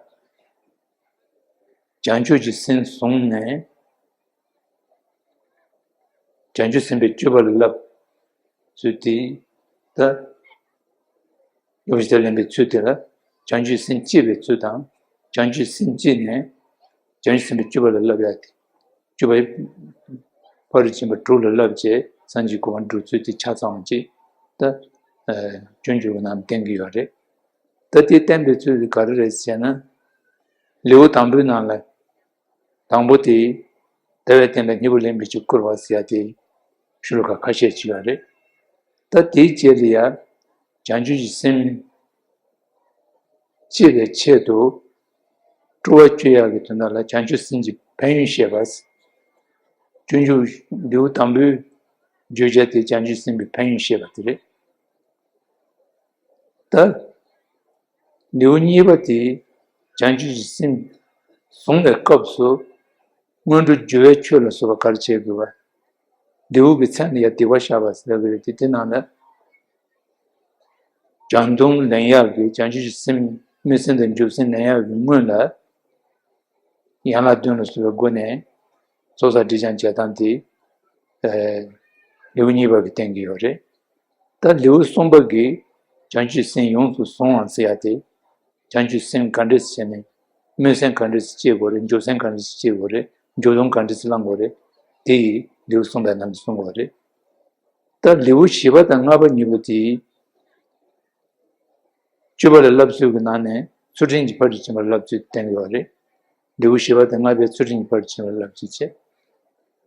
བྱང་ཆུབ་ཀྱི་སེམས་བཟུང་ནས། བྱང་ཆུབ་སེམས་དཔའི་སྤྱོད་པ་ལ་བསླབ་ཚུལ་དེ། ད་སྙིང་པོ་ཇི་ལྟར་ལེན་པའི་ཚུལ་དེ་ལ་བྱང་ཆུབ་སེམས་བསྐྱེད་པའི་ཚུལ་དང་། བྱང་ཆུབ་སེམས་བསྐྱེད་ནས་བྱང་ཆུབ་སེམས་དཔའི་སྤྱོད་པ་ལ་བསླབ་ཡ་དེ། སྤྱོད་པ་ཕ་རོལ་ཕྱིན་པ་དྲུག་ལ་བསླབ་བྱས་སངས་རྒྱས་གོ་འཕང་སྒྲུབ་ཚུལ་དེ་ཆ་ཚང་བ་ཅིག་ད་ཨ་སྤྱོད་འཇུག་གི་ནང་བསྟན་གྱི་ཡོད་རེད། ད་དེ་བསྟན་པའི་ཚུལ་དེ་ག་རེ་རེད་ཟེར་ན། ལེའུ་དང་པོའི་ནང་ལ། དང་པོ་དེ། ཟླ་བའི་སྟེང་ལ་སྙིང་པོ་ལེན་པའི་ཕྱིར་བསྐུལ་བ་ཟེར་ཡ་དེ། ཤོ་ལོ་ཀ་ཁ་ཤས་ཅིག་ཡོད་རེད། ད་དེའི་རྗེས་ལ་ཡ། བྱང་ཆུབ་ཀྱི་སེམས། བསྐྱེད་པའི་ཆེད་དུ། སྤྲོ་བ་བསྐྱེད་ཡག་གི་དོན་དག་ལ་བྱང་ཆུབ་སེམས་ཀྱི་ཕན་ཡོན་བཤད་པ། སྤྱོད་འཇུག་ལེའུ་དང་པོའི་བརྗོད་བྱ་དེ་བྱང་ཆུབ་སེམས་དཔའི་ཕན་ཡོན་བཤད་པ་དེ་རེད། ད་ལེའུ་གཉིས་པ་དེ་བྱང་ཆུབ་ཀྱི་སེམས་བཟུང་བའི་སྐབས་སུ་སྔོན་འགྲོ་སྦྱོར་བའི་ཆོས་ལ་སོགས་པ་ག་རེ་བྱེད་དགོས་པ། ལེའུ་གི་མཚན་ལ་ཡང་སྡིག་པ་བཤགས་པ་ཟེར་གྱི་རེད་དེ། དེ་ནང་ལ་བྱང་སྡོམ་ལེན་ཡག་གི་བྱང་ཆུབ་ཀྱི་སེམས་སྨོན་སེམས་དང་འཇུག་སེམས་ལེན་ཡག་གི་སྔོན་ལ། ཡན་ལག་བདུན་ལ་སོགས་པའི་སྒོ་ནས་ཚོགས་བསགས་སྒྲིབ་སྦྱང་བྱེད་སྟངས་དེ་ཨ་ལེའུ་གཉིས་པ་གིས་བསྟན་གྱི་ཡོད་རེད། ད་ལེའུ་གསུམ་པ་གིས་བྱང་ཆུབ་སེམས་ཡོངས་སུ་བཟུང་བ་ཟེར་ཡ་དེ། བྱང་ཆུབ་སེམས་ག་འདྲས་སེ་བྱས་ནས་སྨོན་སེམས་ག་འདྲས་སེ་སྐྱེ་དགོས་རེད། འཇུག་སེམས་ག་འདྲས་སེ་སྐྱེ་དགོས་རེད། འཇུག་སྡོམ་ག་འདྲས་སེ་བླང་དགོས་རེད། དེ་ཡིས་ལེའུ་གསུམ་པའི་ནང་གསུང་དགོས་རེད། ད་ལེའུ་བཞི་པ་དང་ལྔ་པ་གཉིས་པོ་དེ། སྤྱོད་པ་ལ་བསླབ་ཚུལ་གྱི་ནང་ནས་ཚུལ་ཁྲིམས་ཀྱི་ཕ་རོལ་ཏུ་ཕྱིན་པ་བསླབ་ཚུལ་བསྟན་ཡོད་རེད། ལེའུ་བཞི་པ་དང་ལྔ་པའི་ཚུལ་ཁྲིམས་ཀྱི་ཕ་རོལ་ཏུ་ཕྱིན་པ་བསླབ་ཚུལ་བྱས།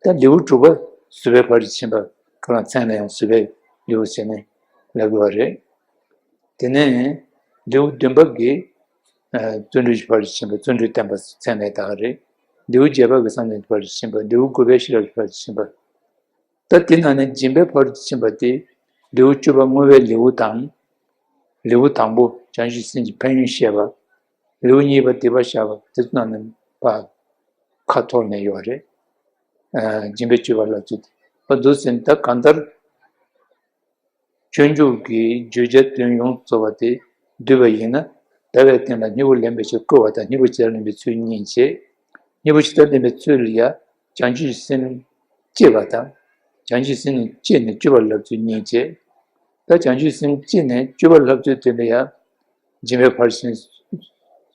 ད་ལེའུ་དྲུག་པ་བཟོད་པའི་ཕ་རོལ་ཏུ་ཕྱིན་པ་གང་ལ་མཚན་ལ་ཡང་བཟོད་པའི་ལེའུ་ཟེར་ནས་ལབ་ཡོད་རེད། དེ་ནས་ལེའུ་བདུན་པ་གིས་ཨ་བརྩོན་འགྲུས་ཀྱི་ཕ་རོལ་ཏུ་ཕྱིན་པ་བརྩོན་འགྲུས་བསྟན་པ་མཚན་ལ་བཏགས་རེད། ལེའུ་བརྒྱད་པ་གིས་བསམ་གཏན་གྱི་ཕ་རོལ་ཏུ་ཕྱིན་པ། ལེའུ་དགུ་པས་ཤེས་རབ་ཀྱི་ཕ་རོལ་ཏུ་ཕྱིན་པ། ད་དེ་ནང་ནས་སྦྱིན་པའི་ཕ་རོལ་ཏུ་ཕྱིན་པ་དེ་ལེའུ་བཅུ་པ་བསྔོ་བའི་ལེའུ་དང་། ལེའུ་དང་པོ་བྱང་ཆུབ་སེམས་ཀྱི་ཕན་ཡོན་བཤད་པ། ལེའུ་གཉིས་པ་སྡིག་པ་བཤགས་པ་དེ་ཚོ་ནང་ནས་ཕར་ཁ་འཐོར་ནས་ཡོད་རེད། ཨ་སྦྱིན་པའི་སྤྱོད་པ་ལ་ཚུད་དེ་བ་འདུག་ཟེར་ནས། ད་གང་ལྟར་སྤྱོད་འཇུག་གི་བརྗོད་བྱ་དོན་ཡོངས་སུ་རྫོགས་པ་དེ་བསྡུས་པ་ཡིན་ན། ཟླ་བའི་སྟེང་ལ་སྙིང་པོ་ལེན་པའི་ཕྱིར་བསྐུལ་བ་དང་། སྙིང་པོ་ཇི་ལྟར་ལེན་པའི་ཚུལ་གཉིས་བྱས། སྙིང་པོ་ཇི་ལྟར་ལེན་པའི་ཚུལ་ལ་ཡང་བྱང་ཆུབ་སེམས་བསྐྱེད་པ་དང་། བྱང་ཆུབ་སེམས་ནི་བསྐྱེད་ནས་སྤྱོད་པ་ལ་བསླབ་ཚུལ་གཉིས་བྱས། ད་བྱང་ཆུབ་སེམས་བསྐྱེད་ནས་སྤྱོད་པ་ལ་བསླབ་ཚུལ་དེ་ལ་ཡང་སྦྱིན་པའི་ཕར་ཕྱིན།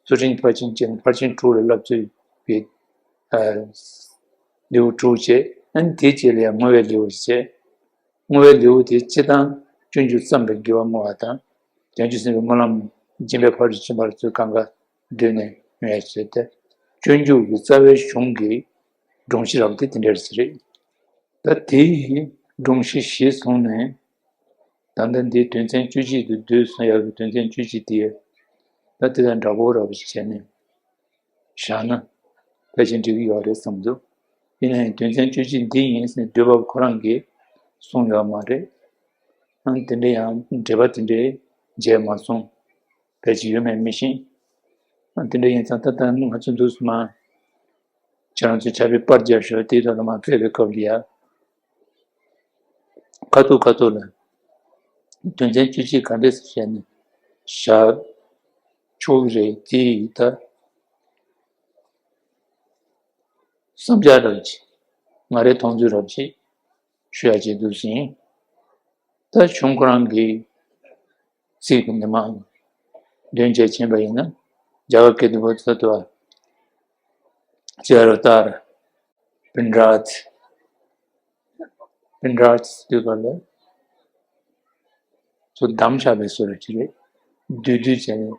ཚུལ་ཁྲིམས་ཕར་ཕྱིན་བཅས་ནས་ཕར་ཕྱིན་དྲུག་ལ་བསླབ་ཚུལ་གྱི་ཨ་ལེའུ་དྲུག་བྱས། ཨ་ནི་དེའི་རྗེས་ལ་ཡང་བསྔོ་བའི་ལེའུ་བྱས། བསྔོ་བའི་ལེའུ་དེ་སྤྱིར་བཏང་སྤྱོད་འཇུག་བརྩམས་པའི་དགེ་བ་བསྔོ་བ་དང་། བྱང་ཆུབ་སེམས་དཔའི་སྨོན་ལམ་སྦྱིན་པའི་ཕ་རོལ་ཏུ་ཕྱིན་པ་ཚོ་གང་ག་བསྡུས་ནས་ཡོང་ཡ་བྱས་ཏེ། སྤྱོད་འཇུག་གི་རྩ་བའི་གཞུང་གི་སྒྲོམ་གཞི་རགས་དེ་དེ་འདྲ་ཞིག་རེད། ད་དེའི་སྒྲོམ་གཞི་གཞིར་བཟུང་ནས། ད་ལྟ་འདིའི་དོན་ཚན་བཅུ་གཅིག་ཏུ་བསྡུས་སོང་ཡག་གི་དོན་ཚན་བཅུ་གཅིག་དེ། ད་དེ་དང་འདྲ་པོ་འདྲ་པོ་ཞིག་བྱས་ནས་བཞག་ན་ཕལ་ཆེར་འགྲིག་གི་ཡོད་རེད་བསམ་འདུག་ཡིན་ན་ཡང་དོན་ཚན་བཅུ་གཅིག་འདི་ཡིན་ཟེར་ནས་བསྡུས་པ་ཁོ་རང་གིས་གསུངས་ཡོད་མ་རེད། ཨང་དེ་འདྲ་ཡང་འགྲེལ་པ་དེ་འདྲའི་མཇལ་མ་སོང་། ཕལ་ཆེར་ཡོད་མེད་མི་ཤེས། ཨང་དེ་འདྲ་ཡིན་ཙང་ད་ལྟ་ང་ཚོ་འདུག་སེ་མར་ཁྱེད་རང་ཚོས་ཕྱག་དཔེ་པར་རྒྱབ་ཤོག་དེའི་ཐོག་ལ་མར་ཕེབས་པའི་སྐབས་ལ་ཡ། ཁ་ཐུག་ཁ་ཐུག་ལ། དོན་ཚན་བཅུ་གཅིག་ག་འདྲས་སེ་བྱས་ནས་བཞག་ཆོག་གི་རེད། དེ་ཡིས་ད་བསམ་འཆར་རང་ཅིག་ང་རའི་མཐོང་ཚུལ་རང་ཅིག་ཞུ་ཡ་བྱེད་འདུག་ཟིན། ད་གཞུང་ཁོ་རང་གི་ཚིག་གི་ཉི་མ་འདོན་བྱས་ཕྱིན་པ་ཡིན་ན། རྒྱ་གར་སྐད་དུ་བོད་ཚོ་དུ་བ། ཇ་རོ་ཏར། པིན་རཱད། པིན་རཱད་ཟེར་དུས་སྒང་ལ་ཚུར་བསྡམས་བཞག་པའི་བཟོ་འདྲ་ཅིག་རེད། བསྡུས་བསྡུས་བྱས་ནས་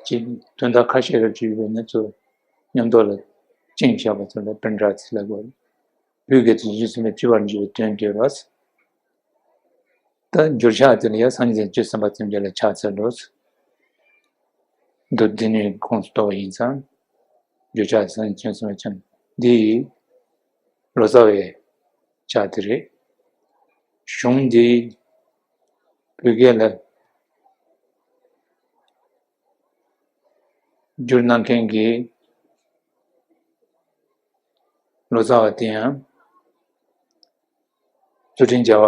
ཅིག་དོན་དག་ཁ་ཤས་རེ་བྲིས་པས་ན་ཚུར་མཉམ་དུ་ལ་བཅིངས་བཞག་པ་ཚོ་ལ་པིན་རཱད་ཟེར་ལབ་དགོས་རེད། བོད་སྐད་དུ་རྗེ་བཙུན་མའི་སྤྱི་བོར་འཇུག་པའི་དོན་བསྡུས་པ། ད་འགྱུར་ཕྱག་དེ་ལ་ཡང་སངས་རྒྱས་བཅུ་གསུམ་པ་ཐམས་ཅད་ལ་ཕྱག་འཚལ་ལོ། མདོ་སྡེ་སྣོད་ཁོངས་སུ་གཏོགས་པ་ཡིན་ཙང་། འགྱུར་ཕྱག་སངས་རྒྱས་བཅུ་གསུམ་པ་ཕྱག་འདི་ལོ་ཙཱ་བའི་ཕྱག་དེ་རེད། གཞུང་འདི་བོད་སྐད་ལ་བསྒྱུར་གནང་མཁན་གྱི་ལོ་ཙཱ་བ་དེ་ཡང་ཚུལ་ཁྲིམས་རྒྱལ་བ་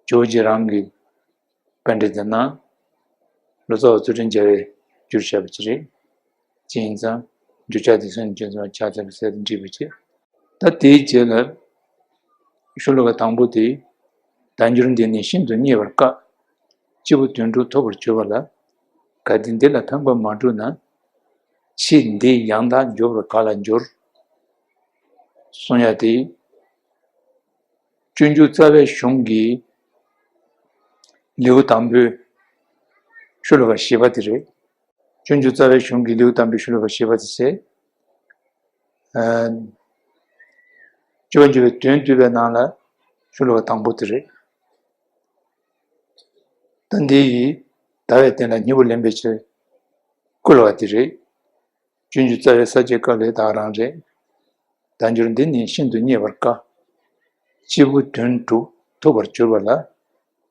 ཇོ་བོ་རྗེ་རང་གི་པཎྜི་ཏ་ནང་ལོ་ཙཱ་བ་ཚུལ་ཁྲིམས་རྒྱལ་བས་བསྒྱུར་བཞག་པ་ཅིག་རེད། ཅི་ཡིན་ཙང་འགྱུར་ཕྱག་དེ་སོན་ཅན་ཚོ་ཕྱག་འཚལ་བའི་ཟེར་དུ་འགྲིག་པ་བྱེད། ད་དེའི་རྗེས་ལ་ཤོ་ལོ་ཀ་དང་པོ་དེ། བདག་འགྱུར་འདི་ནི་ཤིན་ཏུ་རྙེད་པར་དཀའ། སྐྱེས་བུ་དོན་གྲུབ་ཐོབ་པར་གྱུར་པ་ལ། གལ་ཏེ་འདི་ལ་ཕན་པ་མ་བསྒྲུབས་ན། ཕྱིས་འདི་ཡང་དག་འགྱུར་བར་ག་ལ་འགྱུར། གསུང་ཡ་དེ། སྤྱོད་འཇུག་རྩ་བའི་གཞུང་གི་ལེའུ་དང་པོའི་ཤོ་ལོ་ཀ་བཞི་པ་དེ་རེད། སྤྱོད་འཇུག་རྩ་བའི་གཞུང་གི་ལེའུ་དང་པོའི་ཤོ་ལོ་ཀ་བཞི་པ་དེ་བྱས། ཨ། སྤྱོད་པ་འཇུག་པའི་དོན་བསྡུས་པའི་ནང་ལ་ཤོ་ལོ་ཀ་དང་པོ་དེ་རེད། ད་འདི་ཡིས་ཟླ་བའི་སྟེང་ལ་སྙིང་པོ་ལེན་པའི་ཕྱིར་བསྐུལ་བ་དེ་རེད། སྤྱོད་འཇུག་རྩ་བའི་ས་བཅད་སྐབས་ལས་ད་ག་རང་རེད། བརྡ་སྦྱོར་འདི་ནི་ཤིན་ཏུ་རྙེད་པར་དཀའ། སྐྱེས་བུ་དོན་གྲུབ་ཐུབ་པར་གྱུར་པ་ལ།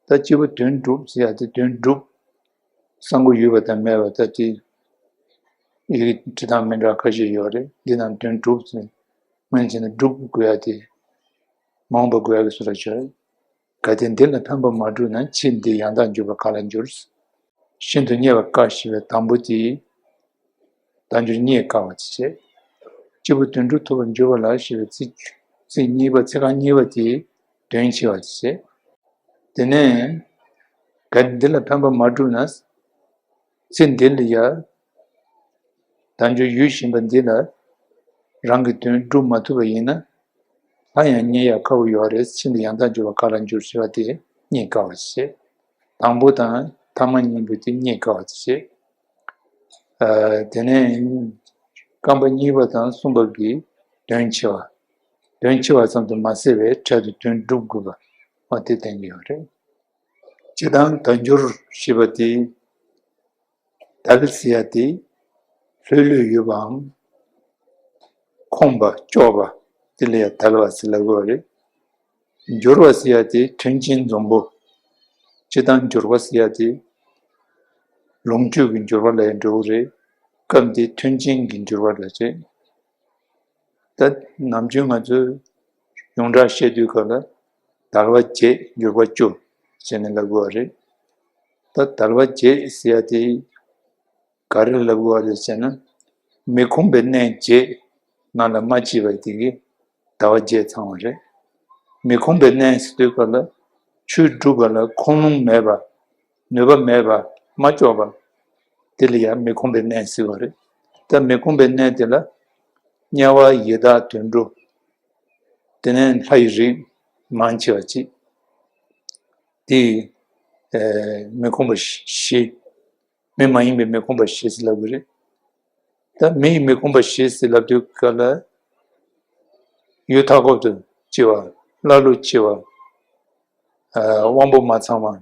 ད་སྐྱེས་བུ་དོན་གྲུབ་ཟེར་ཡ་དེ་དོན་གྲུབ། གསང་སྒོ་ཡོད་པ་དང་མེད་པ་ད་དེ་ཡི་གེ་འབྲི་སྟངས་མི་འདྲ་ཁ་ཤས་ཡོད་རེད། འདི་རྣམས་དོན་གྲུབ་ཟེར། སྔོན་ཆད་ནས་སྒྲུབ་དགོས་ཡ་དེ་མ་འོངས་པ་དགོས་ཡ་གི་བཟོ་འདྲ་ཅིག་རེད། གལ་ཏེ་འདི་ལ་ཕན་པ་མ་བསྒྲུབས་ན། ཕྱིས་འདི་ཡང་དག་འཇུག་པ་ག་ལ་འགྱུར། ཤིན་ཏུ་རྙེད་པར་དཀའ་ཞེས་པའི་དང་པོ་དེ། བརྡ་སྦྱོར་རྙེད་དཀའ་བ་དེ་བྱས། སྐྱེས་བུ་དོན་གྲུབ་ཐུབ་པར་འགྱུར་བ་ལ་ཞེས་པའི་ཚིག་ཚིག་གཉིས་པ། ཚིག་རྐང་གཉིས་པ་དེ་དོན་ཆེ་བ་དེ་བྱས། དེ་ནས་གལ་ཏེ་འདི་ལ་ཕན་པ་མ་བསྒྲུབས་ན། ཚེ་འདི་ལ་ཡང་བརྡ་སྦྱོར་ཡོད་བཞིན་པ་འདི་ལ་རང་གི་དོན་སྒྲུབ་མ་ཐུབ་པ་ཡིན་ན། སླར་ཡང་རྙེད་ཡ་ཁག་པོ་ཡོད་རེད། ཕྱིས་འདི་ཡང་དག་འཇུག་པ་ག་ལ་འགྱུར་ཞེས་པ་དེ་རྙེད་དཀའ་བ་ཞིག་བྱས། དང་པོ་དང་ཐ་མ་གཉིས་པོ་དེ་རྙེད་དཀའ་བ་ཞིག་བྱས། ཨ། དེ་ནས་རྐང་པ་གཉིས་པ་དང་གསུམ་པ་གི་དོན་ཆེ་བ། དོན་ཆེ་བ་ཙམ་དུ་མ་ཟད་པའི་འཕྲལ་དུ་དོན་སྒྲུབ་དགོས་པ། འོ་དེ་བསྟན་གྱི་ཡོད་རེད། སྤྱིར་བཏང་བརྡ་སྦྱོར་ཞེས་པ་དེ། དལ་ཟེར་ཡ་དེ་ལྷོད་ལྷོད་ཡོད་པའམ་ཁོམ་པ་ལྕོགས་པ་དེ་ལ་ཡང་དལ་བ་ཟེར་ལབ་དགོས་པ་རེད། འགྱུར་བ་ཟེར་ཡ་དེ་མཐུན་རྐྱེན་འཛོམས་པོ། སྤྱིར་བཏང་འགྱུར་བ་ཟེར་ཡ་དེ་ལོངས་སྤྱོད་ཀྱི་འགྱུར་བ་ལ་ཡང་འགྲོ་གི་རེད། སྐབས་འདིའི་མཐུན་རྐྱེན་གྱི་འགྱུར་བ་ལ་རེད། ད་ནམ་རྒྱུན་ང་ཚོས་ཡོངས་གྲགས་བཤད་དུས་སྐབས་ལ་དལ་བ་བརྒྱད་འགྱུར་བ་བཅུ་ཟེར་ནས་ལབ་དགོས་པ་རེད། ད་དལ་བ་བརྒྱད་ཟེར་ཡ་དེ་ག་རེ་ལབ་དགོས་པ་རེད་ཟེར་ན། མི་ཁོམ་པའི་གནས་བརྒྱད་ནང་ལ་མ་སྐྱེས་པ་དེ་གི་དལ་བ་བརྒྱད་ཚང་བ་རེད། མི་ཁོམ་པའི་གནས་ཟེར་དུས་སྐབས་ལ་ཆོས་སྒྲུབ་པ་ལ་ཁོམ་ལོང་མེད་པ། ནུས་པ་མེད་པ། མ་ལྕོགས་པ། དེ་ལ་ཡང་མི་ཁོམ་པའི་གནས་ཟེར་བ་རེད། ད་མི་ཁོམ་པའི་གནས་དེ་ལ་དམྱལ་བ་ཡི་དྭགས་དུད་འགྲོ། དེ་ནས་ལྷ་ཡི་རིགས་མང་ཆེ་བ་ཅིག་དེ་ཨེ་མི་ཁོམ་པ་བཞི། མི་མ་ཡིན་པའི་མི་ཁོམ་པ་བཞི་ཟེར་ལབ་དགོས་རེད། ད་མི་ཡི་མི་ཁོམ་པ་བཞི་ཟེར་ལབ་དུས་སྐབས་ལ། ཡུལ་མཐའ་འཁོབ་ཏུ་སྐྱེ་བ། ཀླ་ཀློ་སྐྱེ་བ། ཨ། དབང་པོ་མ་ཚང་བ། ལྟ་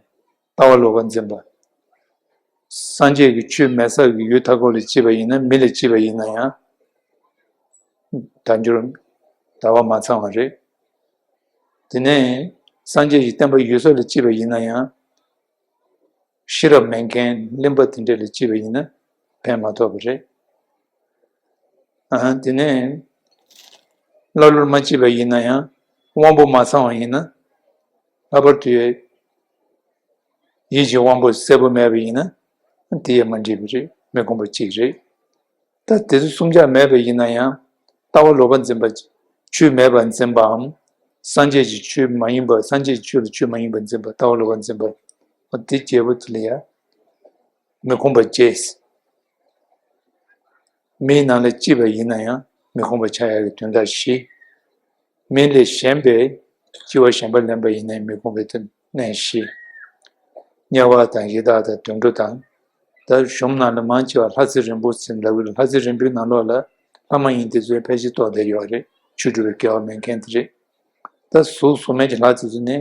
བ་ལོག་པར་འཛིན་པ། སངས་རྒྱས་ཀྱི་ཆོས་མེད་ས་ཀྱི་ཡུལ་མཐའ་འཁོབ་ལ་སྐྱེས་པ་ཡིན་ན། མི་ལ་སྐྱེས་པ་ཡིན་ན་ཡང་། བརྡ་སྦྱོར་ལྟ་བ་མ་ཚང་བ་རེད། དེ་ནས་སངས་རྒྱས་ཀྱི་བསྟན་པ་ཡོད་ས་ལ་སྐྱེས་པ་ཡིན་ན་ཡང་། ཤེས་རབ་མེད་མཁན་གླེན་པ་དེ་འདྲ་ལ་སྐྱེས་པ་ཡིན་ན་ཕན་མ་ཐོགས་པ་རེད། ཨ། དེ་ནས་ཀླ་ཀློར་མ་སྐྱེས་པ་ཡིན་ན་ཡང་དབང་པོ་མ་ཚང་བ་ཡིན་ན། ལྷག་པར་དུ་ཡིད་ཀྱི་དབང་པོ་གསལ་པོ་མེད་པ་ཡིན་ན། དེ་ཡང་མ་འགྲིག་པ་རེད། མི་ཁོམ་པ་གཅིག་རེད། ད་དེ་ཚོ་གསུམ་ཆ་མེད་པ་ཡིན་ན་ཡང་། ལྟ་བ་ལོག་པར་འཛིན་པ། ཆོས་མེད་པར་འཛིན་པའམ། སངས་རྒྱས་ཀྱི་ཆོས་མ་ཡིན་པ། སངས་རྒྱས་ཀྱི་ཆོས་ལ་ཆོས་མ་ཡིན་པར་འཛིན་པ། ལྟ་བ་ལོག་པར་འཛིན་པ། འོ་དེ་བརྒྱད་པོ་དེ་ལ་ཡང་མི་ཁོམ་པ་བརྒྱད། མིའི་ནང་ལ་སྐྱེས་པ་ཡིན་ན་ཡང་མི་ཁོམ་པ་ཆགས་ཡག་གི་དོན་དག་བཞི། མི་ལས་གཞན་པའི་སྐྱེ་བ་གཞན་པ་ལེན་པ་ཡིན་ནའི་མི་ཁོམ་པའི་དོན་གནས་བཞི། དམྱལ་བ་དང་ཡི་དྭགས་དང་དུད་འགྲོ་དང་། ད་གཞུང་ནང་ལ་མང་ཆེ་བ་ལྷ་རྫས་རིང་པོ་ཟེར་ལབ་ཀྱི་རེད། ལྷ་རྫས་རིང་པོའི་ནང་ལོགས་ལ་ལྷ་མ་ཡིན་དེ་ཚོའི་ཕལ་ཆེར་གཏོགས་བསྡད་ཡོད་རེད། ཆོས་སྒྲུབ་པའི་སྐལ་བ་མེད་མཁན་དེ་རེད། ད་གཟུགས་གཟུགས་མེད་ཀྱི་ལྷ་དེ་ཚོ་ནི་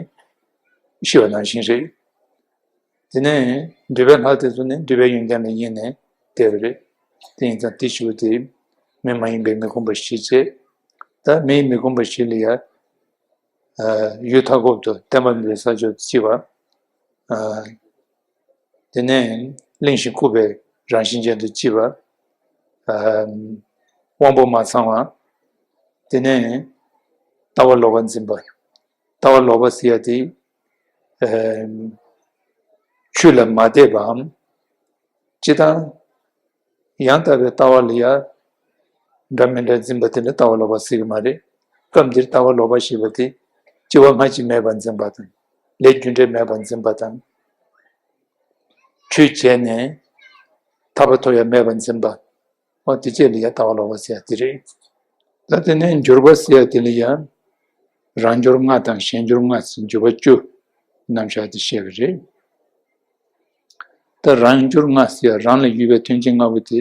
ཤི་བ་ནང་བཞིན་རེད། དེ་ནས་འདོད་པའི་ལྷ་དེ་ཚོ་ནི་འདོད་པའི་ཡོན་ཏན་ལ་གཡེངས་ནས་བསྡད་པ་རེད། དེ་ཡིན་ཙང་དེ་ཞུ་བ་དེ་མི་མ་ཡིན་པའི་མི་ཁོམ་པ་བཞི་བྱས། ད་མིའི་མི་ཁོམ་པ་བཞི་ལ་ཡ། ཨ། ཡུལ་མཐའ་འཁོབ་ཏུ་བསྟན་པ་མེད་པའི་ས་ཕྱོགས་སུ་སྐྱེ་བ། ཨ། དེ་ནས་གླེན་ཞིང་ལྐུགས་པའི་རང་བཞིན་ཅན་དུ་སྐྱེ་བ། ཨ། དབང་པོ་མ་ཚང་བ། དེ་ནས་ལྟ་བ་ལོག་པར་འཛིན་པ། ལྟ་བ་ལོག་པ་ཟེར་ཡ་དེ། ཨ། ཆོས་ལ་མ་དད་པའམ། སྤྱིར་བཏང་ཡང་དག་པའི་ལྟ་བ་ལ་ཡང་འདྲ་མི་འདྲ་འཛིན་པ་དེ་ལ་ལྟ་བ་ལོག་པ་ཟེར་གྱི་མ་རེད། སྐབས་འདིར་ལྟ་བ་ལོག་པ་ཞེས་པ་དེ་སྐྱེ་བ་སྔ་ཕྱི་མེད་པར་འཛིན་པ་དང་། ལས་རྒྱུ་འབྲས་མེད་པར་འཛིན་པ་དང་། ཆོས་བྱས་ནས་ཐར་པ་ཐོབ་ཡ་མེད་པར་འཛིན་པ། འོ་དེ་བཅས་ལ་ཡང་ལྟ་བ་ལོག་པ་ཟེར་ཡ་དེ་རེད། ད་དེ་ནས་འགྱུར་བ་ཟེར་ཡ་དེ་ལ་ཡང་རང་འགྱུར་ལྔ་དང་གཞན་འགྱུར་ལྔ་ཟེར་འགྱུར་བ་བཅུ་རྣམ་གཞག་དེ་བཤད་པ་རེད། ད་རང་འགྱུར་ལྔ་ཟེར་ཡ་རང་ལ་ཡོད་པའི་མཐུན་རྐྱེན་ལྔ་པོ་དེ།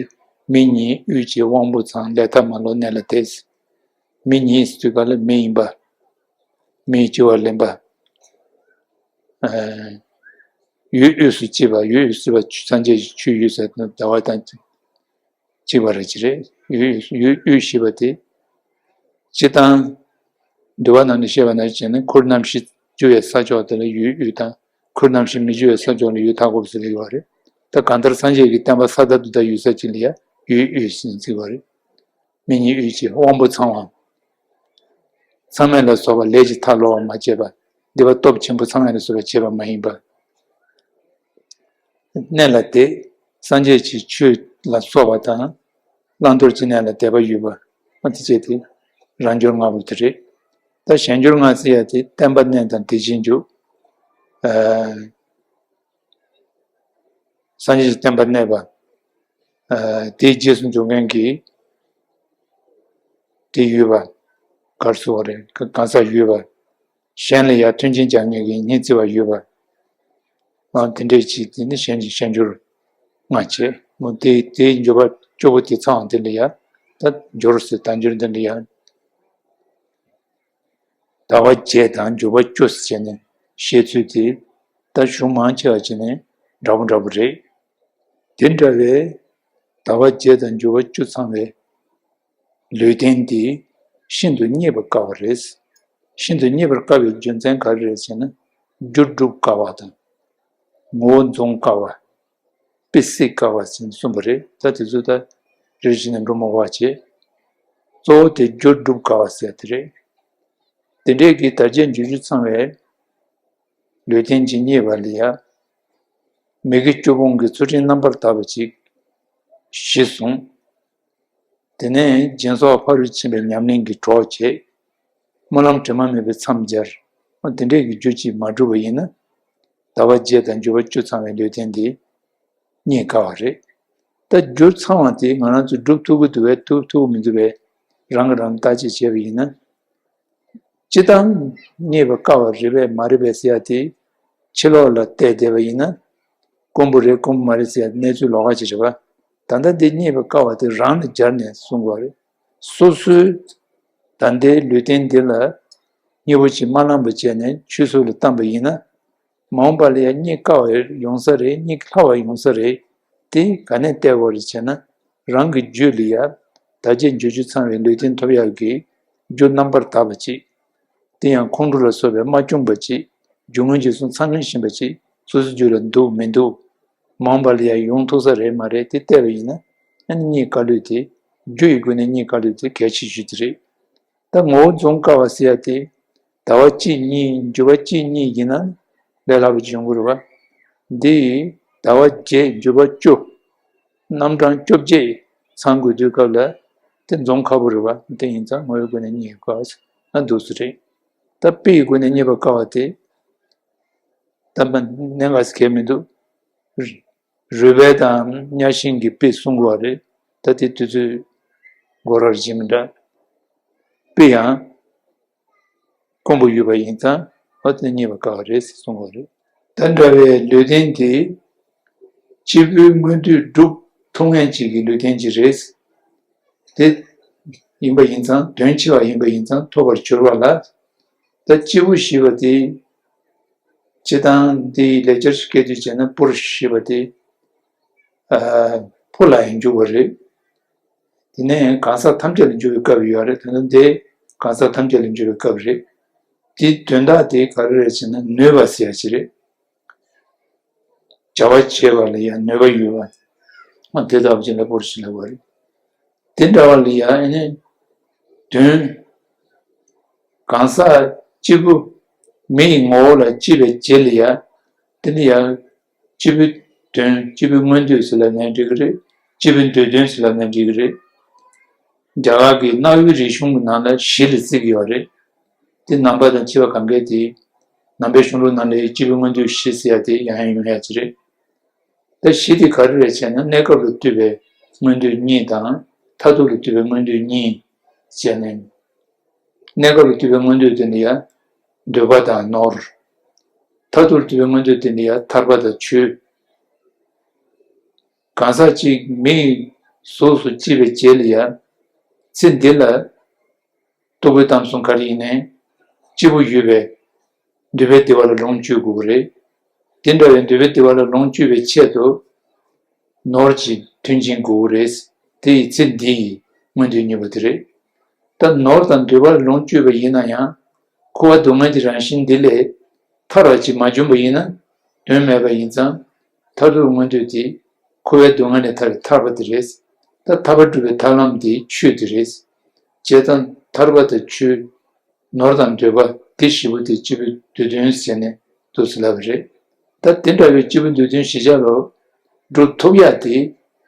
མིག་གཉིས། དབུས་ལྕི། དབང་པོ་ཚང་། ལས་ཐབས་མང་ལོག་གནས་ལ་དད། མིག་གཉིས་ཟེར་དུས་སྐབས་ལ་མི་ཡིན་པ། མིའི་སྐྱེ་བ་ལེན་པ། ཨ། ཡུལ་དབུས་སུ་སྐྱེས་པ། ཡུལ་དབུས་སུ་སྐྱེས་པ་སངས་རྒྱས་ཀྱི་ཆོས་ཡོད་ས་དང་ཟླ་བ་དང་གཅིག་པ་རེད་ཅི་རེད། ཡུལ་ཡུལ་དབུས་ཞེས་པ་དེ། སྤྱིར་བཏང་། འདུལ་བ་ནང་དུ་བཤད་པ་ནང་བཞིན་ནི་ཁུར་རྣམ་བཞི་རྒྱུ་བའི་ས་ཕྱོགས་དེ་ལ་ཡུལ་དབུས་དང་། ཁུར་རྣམ་བཞི་མི་རྒྱུ་བའི་ས་ཕྱོགས་ལ་ཡུལ་མཐའ་འཁོབ་ཟེར་གྱི་ཡོད་རེད། ད་གང་ལྟར་སངས་རྒྱས་ཀྱི་བསྟན་པ་ས་མཐའ་དུ་དར་ཡུལ་ས་གཅིག་ལ་ཡང་ཡུལ་དབུས་ཟེར་ནས་བརྩི་བ་རེད། མི་གཉིས་དབུས་ཀྱི་དབང་པོ་ཚང་བ། མཚམས་མེད་ལ་སོགས་པ་ལས་ཀྱི་མཐའ་ལོག་པར་མ་བྱས་པ། སྡིག་པ་སྟོབས་ཆེན་པོ་མཚམས་མེད་ལ་སོགས་པ་བྱས་པ་མ་ཡིན་པ། གནས་ལ་དད། སངས་རྒྱས་ཀྱི་ཆོས་ལ་སོགས་པ་དང་། བླང་དོར་གྱི་གནས་ལ་དད་པ་ཡོད་པ། འོ་དེ་བྱས་ཏེ། རང་འབྱོར་ལྔ་པོ་དེ་རེད། ད་གཞན་འབྱོར་ལྔ་ཟེར་ཡ་དེ་བསྟན་པ་གནས་དང་དེ་བཞིན་འཇུག་ཨ། སངས་རྒྱས་ཀྱི་བསྟན་པ་གནས་པ། ཨ། དེའི་རྗེས་སུ་འཇུག་མཁན་གྱི་དེ་ཡོད་པ། ག་རེ་ཟེར་དགོས་རེད། གང་ཟག་ཡོད་པ། གཞན་ལ་ཡང་མཐུན་རྐྱེན་སྦྱར་མཁན་གྱི་སྙིང་བརྩེ་བ་ཡོད་པ། ཨ། དེ་འདྲས་ཅིག་དེ་ནི་གཞན་གྱི་གཞན་འབྱོར་ལྔ་བྱས། མོ་དེ་དེའི་འབྱོར་པ་བཅུ་པོ་དེ་ཚང་བ་དེ་ལ་ཡང་ད་འབྱོར་ཟེར། དལ་འབྱོར་འདི་ལ་ཡང་ཟླ་བ་བརྒྱད་དང་འབྱོར་པ་བཅུ་ཟེར་བྱས་ནས་བཤད་ཚུལ་དེ་ད་གཞུང་མང་ཆེ་བ་བྱས་ནས་འདྲ་པོ་འདྲ་པོ་རེད། དེ་འདྲ་བའི་ཟླ་བ་བརྒྱད་དང་འབྱོར་པ་བཅུ་ཚང་བའི་ལུས་རྟེན་འདི་ཤིན་ཏུ་རྙེད་པར་དཀའ་བ་རེད། ཤིན་ཏུ་རྙེད་པར་དཀའ་བའི་རྒྱུ་མཚན་ག་རེ་རེད་ཟེར་ན། རྒྱུ་སྒྲུབ་དཀའ་བ་དང་། ངོ་བོ་འཛོམས་དཀའ་བ། དཔེ་སྲིད་དཀའ་བ་ཟེར་གསུངས་པ་རེད། ད་དེ་ཚོ་ད་རེ་རེ་བྱས་ནས་འགྲོ་མ་དགོས་པ་བྱས། གཙོ་བོ་དེ་རྒྱུ་སྒྲུབ་དཀའ་བ་ཟེར་དེ་རེད། དེ་འདྲས་ཀྱི་དལ་བརྒྱད་འབྱོར་བཅུ་ཚང་བའི་ལུས་རྟེན་གྱི་རྙེད་པ་ལ་ཡང་། མི་དགེ་བཅུ་སྤོང་གི་ཚུལ་ཁྲིམས་རྣམ་པར་དག་པ་ཅིག་གཞི་བཟུང་། དེ་ནས་སྦྱིན་སོགས་ཕ་རོལ་ཕྱིན་པའི་ཉམས་ལེན་གྱི་གྲོགས་བྱེད། སྨོན་ལམ་དྲི་མ་མེད་པའི་མཚམས་སྦྱར། འོ་དེ་འདྲས་ཀྱི་རྒྱུ་ཅིག་མ་བསྒྲུབས་པ་ཡིན་ན། ཟླ་བ་བརྒྱད་དང་འབྱོར་པ་བཅུ་ཚང་བའི་ལུས་རྟེན་འདི་རྙེད་དཀའ་བ་རེད། ད་རྒྱུ་ཚང་བ་དེ་ང་རང་ཚོས་སྒྲུབ་ཐུབ་ཀྱི་འདུག་པས་ཐུབ་ཐུབ་ཀྱི་མི་འདུག་པས་རང་གིས་རང་བརྟག་དཔྱད་བྱས་པ་ཡིན་ན། སྤྱིར་བཏང་རྙེད་པར་དཀའ་བ་རེད་པས་མ་རེད་པས་ཟེར་ཡ་དེ་ཕྱི་ལོགས་ལ་བལྟས་བསྡད་པ་ཡིན་ན། དཀོན་པོ་རེད་དཀོན་པོ་མ་རེད་ཟེར་ཡ་གནས་ཚུལ་ལོགས་ཀ་ཅིག་རེད་པ། ད་ལྟ་འདི་རྙེད་པར་དཀའ་བ་དེ་རང་ལ་སྦྱར་ནས་གསུང་དགོས་རེད། སོ་སོའི་ད་ལྟའི་ལུས་རྟེན་འདི་ལ་མཉེས་པོ་ཅིག་མ་བླངས་པ་བྱས་ནས་ཆུད་ཟོས་ལ་བཏང་པ་ཡིན་ན། མ་འོངས་པ་ལ་ཡང་རྙེད་དཀའ་བ་ཡོང་ས་རེད། རྙེད་སླ་བ་ཡོང་ས་རེད། དེ་ག་ནས་བལྟས་དགོས་རེད་བྱས་ན། རང་གི་རྒྱུད་ལ་ཡང་དལ་བརྒྱད་འབྱོར་བཅུ་ཚང་བའི་ལུས་རྟེན་ཐོབ་ཡག་གི་རྒྱུ་རྣམ་པར་དག་པ་ཅིག་དེ་ཡང་ཁོང་ཁྲོ་ལ་སོགས་པས་མ་བསྐྱུངས་པ་ཅིག་རྒྱུ་སྔོན་རྗེས་སུ་ཚང་མིན་བཞིན་པ་ཅིག་སོ་སོའི་རྒྱུད་ལ་འདུག་མི་འདུག་མ་འོངས་པ་ལ་ཡང་ཡོང་ཐུབ་ས་རེད་མ་རེད་དེ་བལྟས་པ་ཡིན་ན། ཨ་ནི་རྙེད་དཀའ་ལུས་དེ། རྒྱུ་ཡི་སྒོ་ནས་རྙེད་དཀའ་ལུས་དེ་གལ་ཆེ་ཤོས་དེ་རེད། ད་ངོ་བོ་འཛོམས་དཀའ་བ་ཟེར་ཡ་དེ། ཟླ་བ་གཅིག་གཉིས་འབྱོར་པ་གཅིག་གཉིས་ཡིན་ན་ལས་སླ་པོ་ཅིག་ཡོང་གི་རེད་པ། འདི་ཟླ་བ་བརྒྱད་འབྱོར་པ་བཅུ། རྣམ་གྲངས་བཅོ་བརྒྱད་ཚང་དགོས་དུས་སྐབས་ལ་དེ་འཛོམས་ཁག་པོ་རེད་པ། དེ་ཡིན་ཙང་ངོ་བོའི་སྒོ་ནས་རྙེད་དཀའ་བ་ཟེར་ན་འདུག་སེ་རེད། ད་དཔེ་ཡི་སྒོ་ནས་རྙེད་པར་དཀའ་བ་དེ། ད་མ་གནད་འགག་ཟེར་གྱི་མི་འདུག་རུས་སྦལ་དང་གཉའ་ཤིང་གི་དཔེ་གསུང་དགོས་པ་རེད། ད་དེ་དུས་ཚོད་འགོར་བ་རེད་ཅེས་མི་འདྲ། དཔེ་ཡང་དཀོན་པོ་ཡོད་པ་ཡིན་ཙང་འོ་དེ་རྙེད་པར་དཀའ་བ་རེད་ཟེར་གསུང་དགོས་པ་རེད། ད་འདྲ་བའི་ལུས་རྟེན་དེ་སྐྱེས་བུའི་མངོན་འདོད་སྒྲུབ་ཐུབ་མཁན་ཅིག་གི་ལུས་རྟེན་ཅིག་རེད། དེ་ཡིན་པ་ཡིན་ཙང་དོན་ཆེ་བ་ཡིན་པ་ཡིན་ཙང་ཐོབ་པར་འགྱུར་བ་ལ། ད་སྐྱེས་བུ་ཞེས་པ་དེ། སྤྱིར་བཏང་འདི་ལེགས་སྦྱར་སྐད་དུ་བྱས་ན་པུ་རུ་ཤ་ཞེས་པ་དེ། ཨ། ཕོ་ལ་ཡང་འཇུག་པ་རེད། དེ་ནས་གང་ཟག་ཐམས་ཅད་ལ་འཇུག་པའི་སྐབས་ཡོད་རེད། དོན་དུ་འདི་གང་ཟག་ཐམས་ཅད་ལ་འཇུག་པའི་སྐབས་རེད། དེའི་དོན་དག་དེ་ག་རེ་རེད་ཟེར་ན་ནུས་པ་ཟེར་ཡ་ཅིག་རེད། བྱ་བ་བྱེད་པ་ལ་ཡང་ནུས་པ་ཡོད་པ། ཨ། དེ་ལྟ་བུ་ཅིག་ལ་པུ་རུ་ཤ་ལབ་པ་རེད། དེ་འདྲ་བ་ལ་ཡང་ཨ་ནི་དོན། གང་ཟག་སྐྱེས་བུ་མི་ཡི་ངོ་བོ་ལ་སྐྱེས་པའི་རྗེས་ལ་ཡང་དེ་ནི་ཡང་སྐྱེས་བུའི་དོན་སྐྱེས་བུའི་མངོན་འདོད་ཟེར་ལབ་ན་འགྲིག་གི་རེད། སྐྱེས་བུའི་འདོད་དོན་ཟེར་ལབ་ན་འགྲིག་གི་རེད། རྒྱ་གར་གྱི་གནའ་བོའི་རིག་གཞུང་གི་ནང་ལ་གཞི་ལ་བརྩི་གི་ཡོད་རེད། དེ་ནང་པ་དང་ཕྱི་པ་གང་གས་དེ། ནང་པའི་གཞུང་ལུགས་ནང་ལ་སྐྱེས་བུའི་མངོན་འདོད་གཞི་ཟེར་ཡ་དེ་ཡང་ཡང་ཡོང་ཡ་ཅིག་རེད། ད་གཞི་དེ་ག་རེ་རེད་ཟེར་ན་གནས་སྐབས་ལ་ལྟོས་པའི་མངོན་འདོད་གཉིས་དང་མཐར་ཐུག་ལ་ལྟོས་པའི་མངོན་འདོད་གཉིས་ཟེར་ནས། གནས་སྐབས་ལ་ལྟོས་པའི་མངོན་འདོད་དེ་ནི་ཡང་འདོད་པ་དང་ནོར། མཐར་ཐུག་ལ་ལྟོས་པའི་མངོན་འདོད་དེ་ནི་ཡང་ཐར་པ་དང་ཆོས། གང་ཟག་གཅིག་མིའི་གཟུགས་སུ་སྐྱེས་པའི་རྗེས་ལ་ཡང་ཚེ་འདི་ལ། རྟོགས་པའི་གཏམ་གསུམ་ག་རེ་ཡིན་ནའི། སྐྱེས་བུ་ཡོད་པས། འདོད་པའི་བདེ་བ་ལ་ལོངས་སྤྱོད་དགོས་པ་རེད། དེ་འདྲ་བའི་འདོད་པའི་བདེ་བ་ལ་ལོངས་སྤྱོད་པའི་ཆེད་དུ། ནོར་གྱི་མཐུན་རྐྱེན་དགོས་པ་རེད། དེ་ཡི་ཚེ་འདི་ཡི་མངོན་འདོད་གཉིས་པོ་དེ་རེད། ད་ནོར་དང་འདོད་པ་ལ་ལོངས་སྤྱོད་པ་ཡིན་ན་ཡང་། འཁོར་བ་སྡུག་བསྔལ་གྱི་རང་བཞིན་འདི་ལས་ཐར་བ་ཅིག་མ་བྱུང་བ་ཡིན་ན་དོན་མེད་པ་ཡིན་ཙང་། མཐར་ཐུག་མངོན་འདོད་དེ་འཁོར་བའི་སྡུག་བསྔལ་ལས་ཐར་བའི་ཐར་པ་དེ་རེད། ད་ཐར་པ་སྒྲུབ་པའི་ཐར་ལམ་དེ་ཆོས་དེ་རེད། བྱས་ཙང་ཐར་པ་དང་ཆོས། ནོར་དང་འདོད་པ་འདི་བཞི་པོ་དེ་སྐྱེས་བུའི་འདོད་དོན་ཟེར་ནས་འདུག་སེ་ལབ་པ་རེད། ད་དེ་འདྲ་བའི་སྐྱེས་བུ་འདོད་དོན་བཞི་ཆ་ལ་སྒྲུབ་ཐུབ་ཡག་དེ་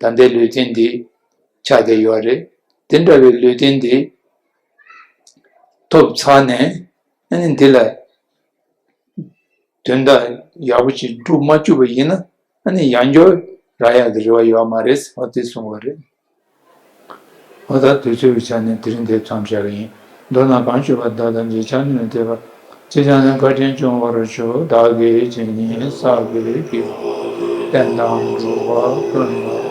ད་ལྟའི་ལུས་རྟེན་འདི་ཆགས་བསྡད་ཡོད་རེད། དེ་འདྲ་བའི་ལུས་རྟེན་འདི་ཐོབ་ཚར་ནས། ཨ་ནི་འདི་ལ་དོན་དག་ཡག་པོ་ཅིག་སྒྲུབ་མ་བཅུག་པ་ཡིན་ན། ཨ་ནི་ཡང་བསྐྱར་རག་ཡག་གི་རེ་བ་ཡོད་མ་རེད། འོ་དེ་གསུངས་པ་རེད། འོ་ད་དུས་ཚོད་ཀྱི་ཆ་ནས་དེ་རིང་འདིར་མཚམས་བཞག་གི་ཡིན། མདོར་ན་གང་ཞུས་པ་དག་ཐམས་ཅད་ཆ་མཉམ་ལ་ཐེབས་པ། ཅི་བྱ་ན་བཀའ་དྲིན་སྐྱོང་བར་ཤོག། བདག་གིས་ཇི་སྙེད་བསགས་པའི་དགེ་བ་བརྟན་དང་འགྲོ་བ་ཀུན་ལ།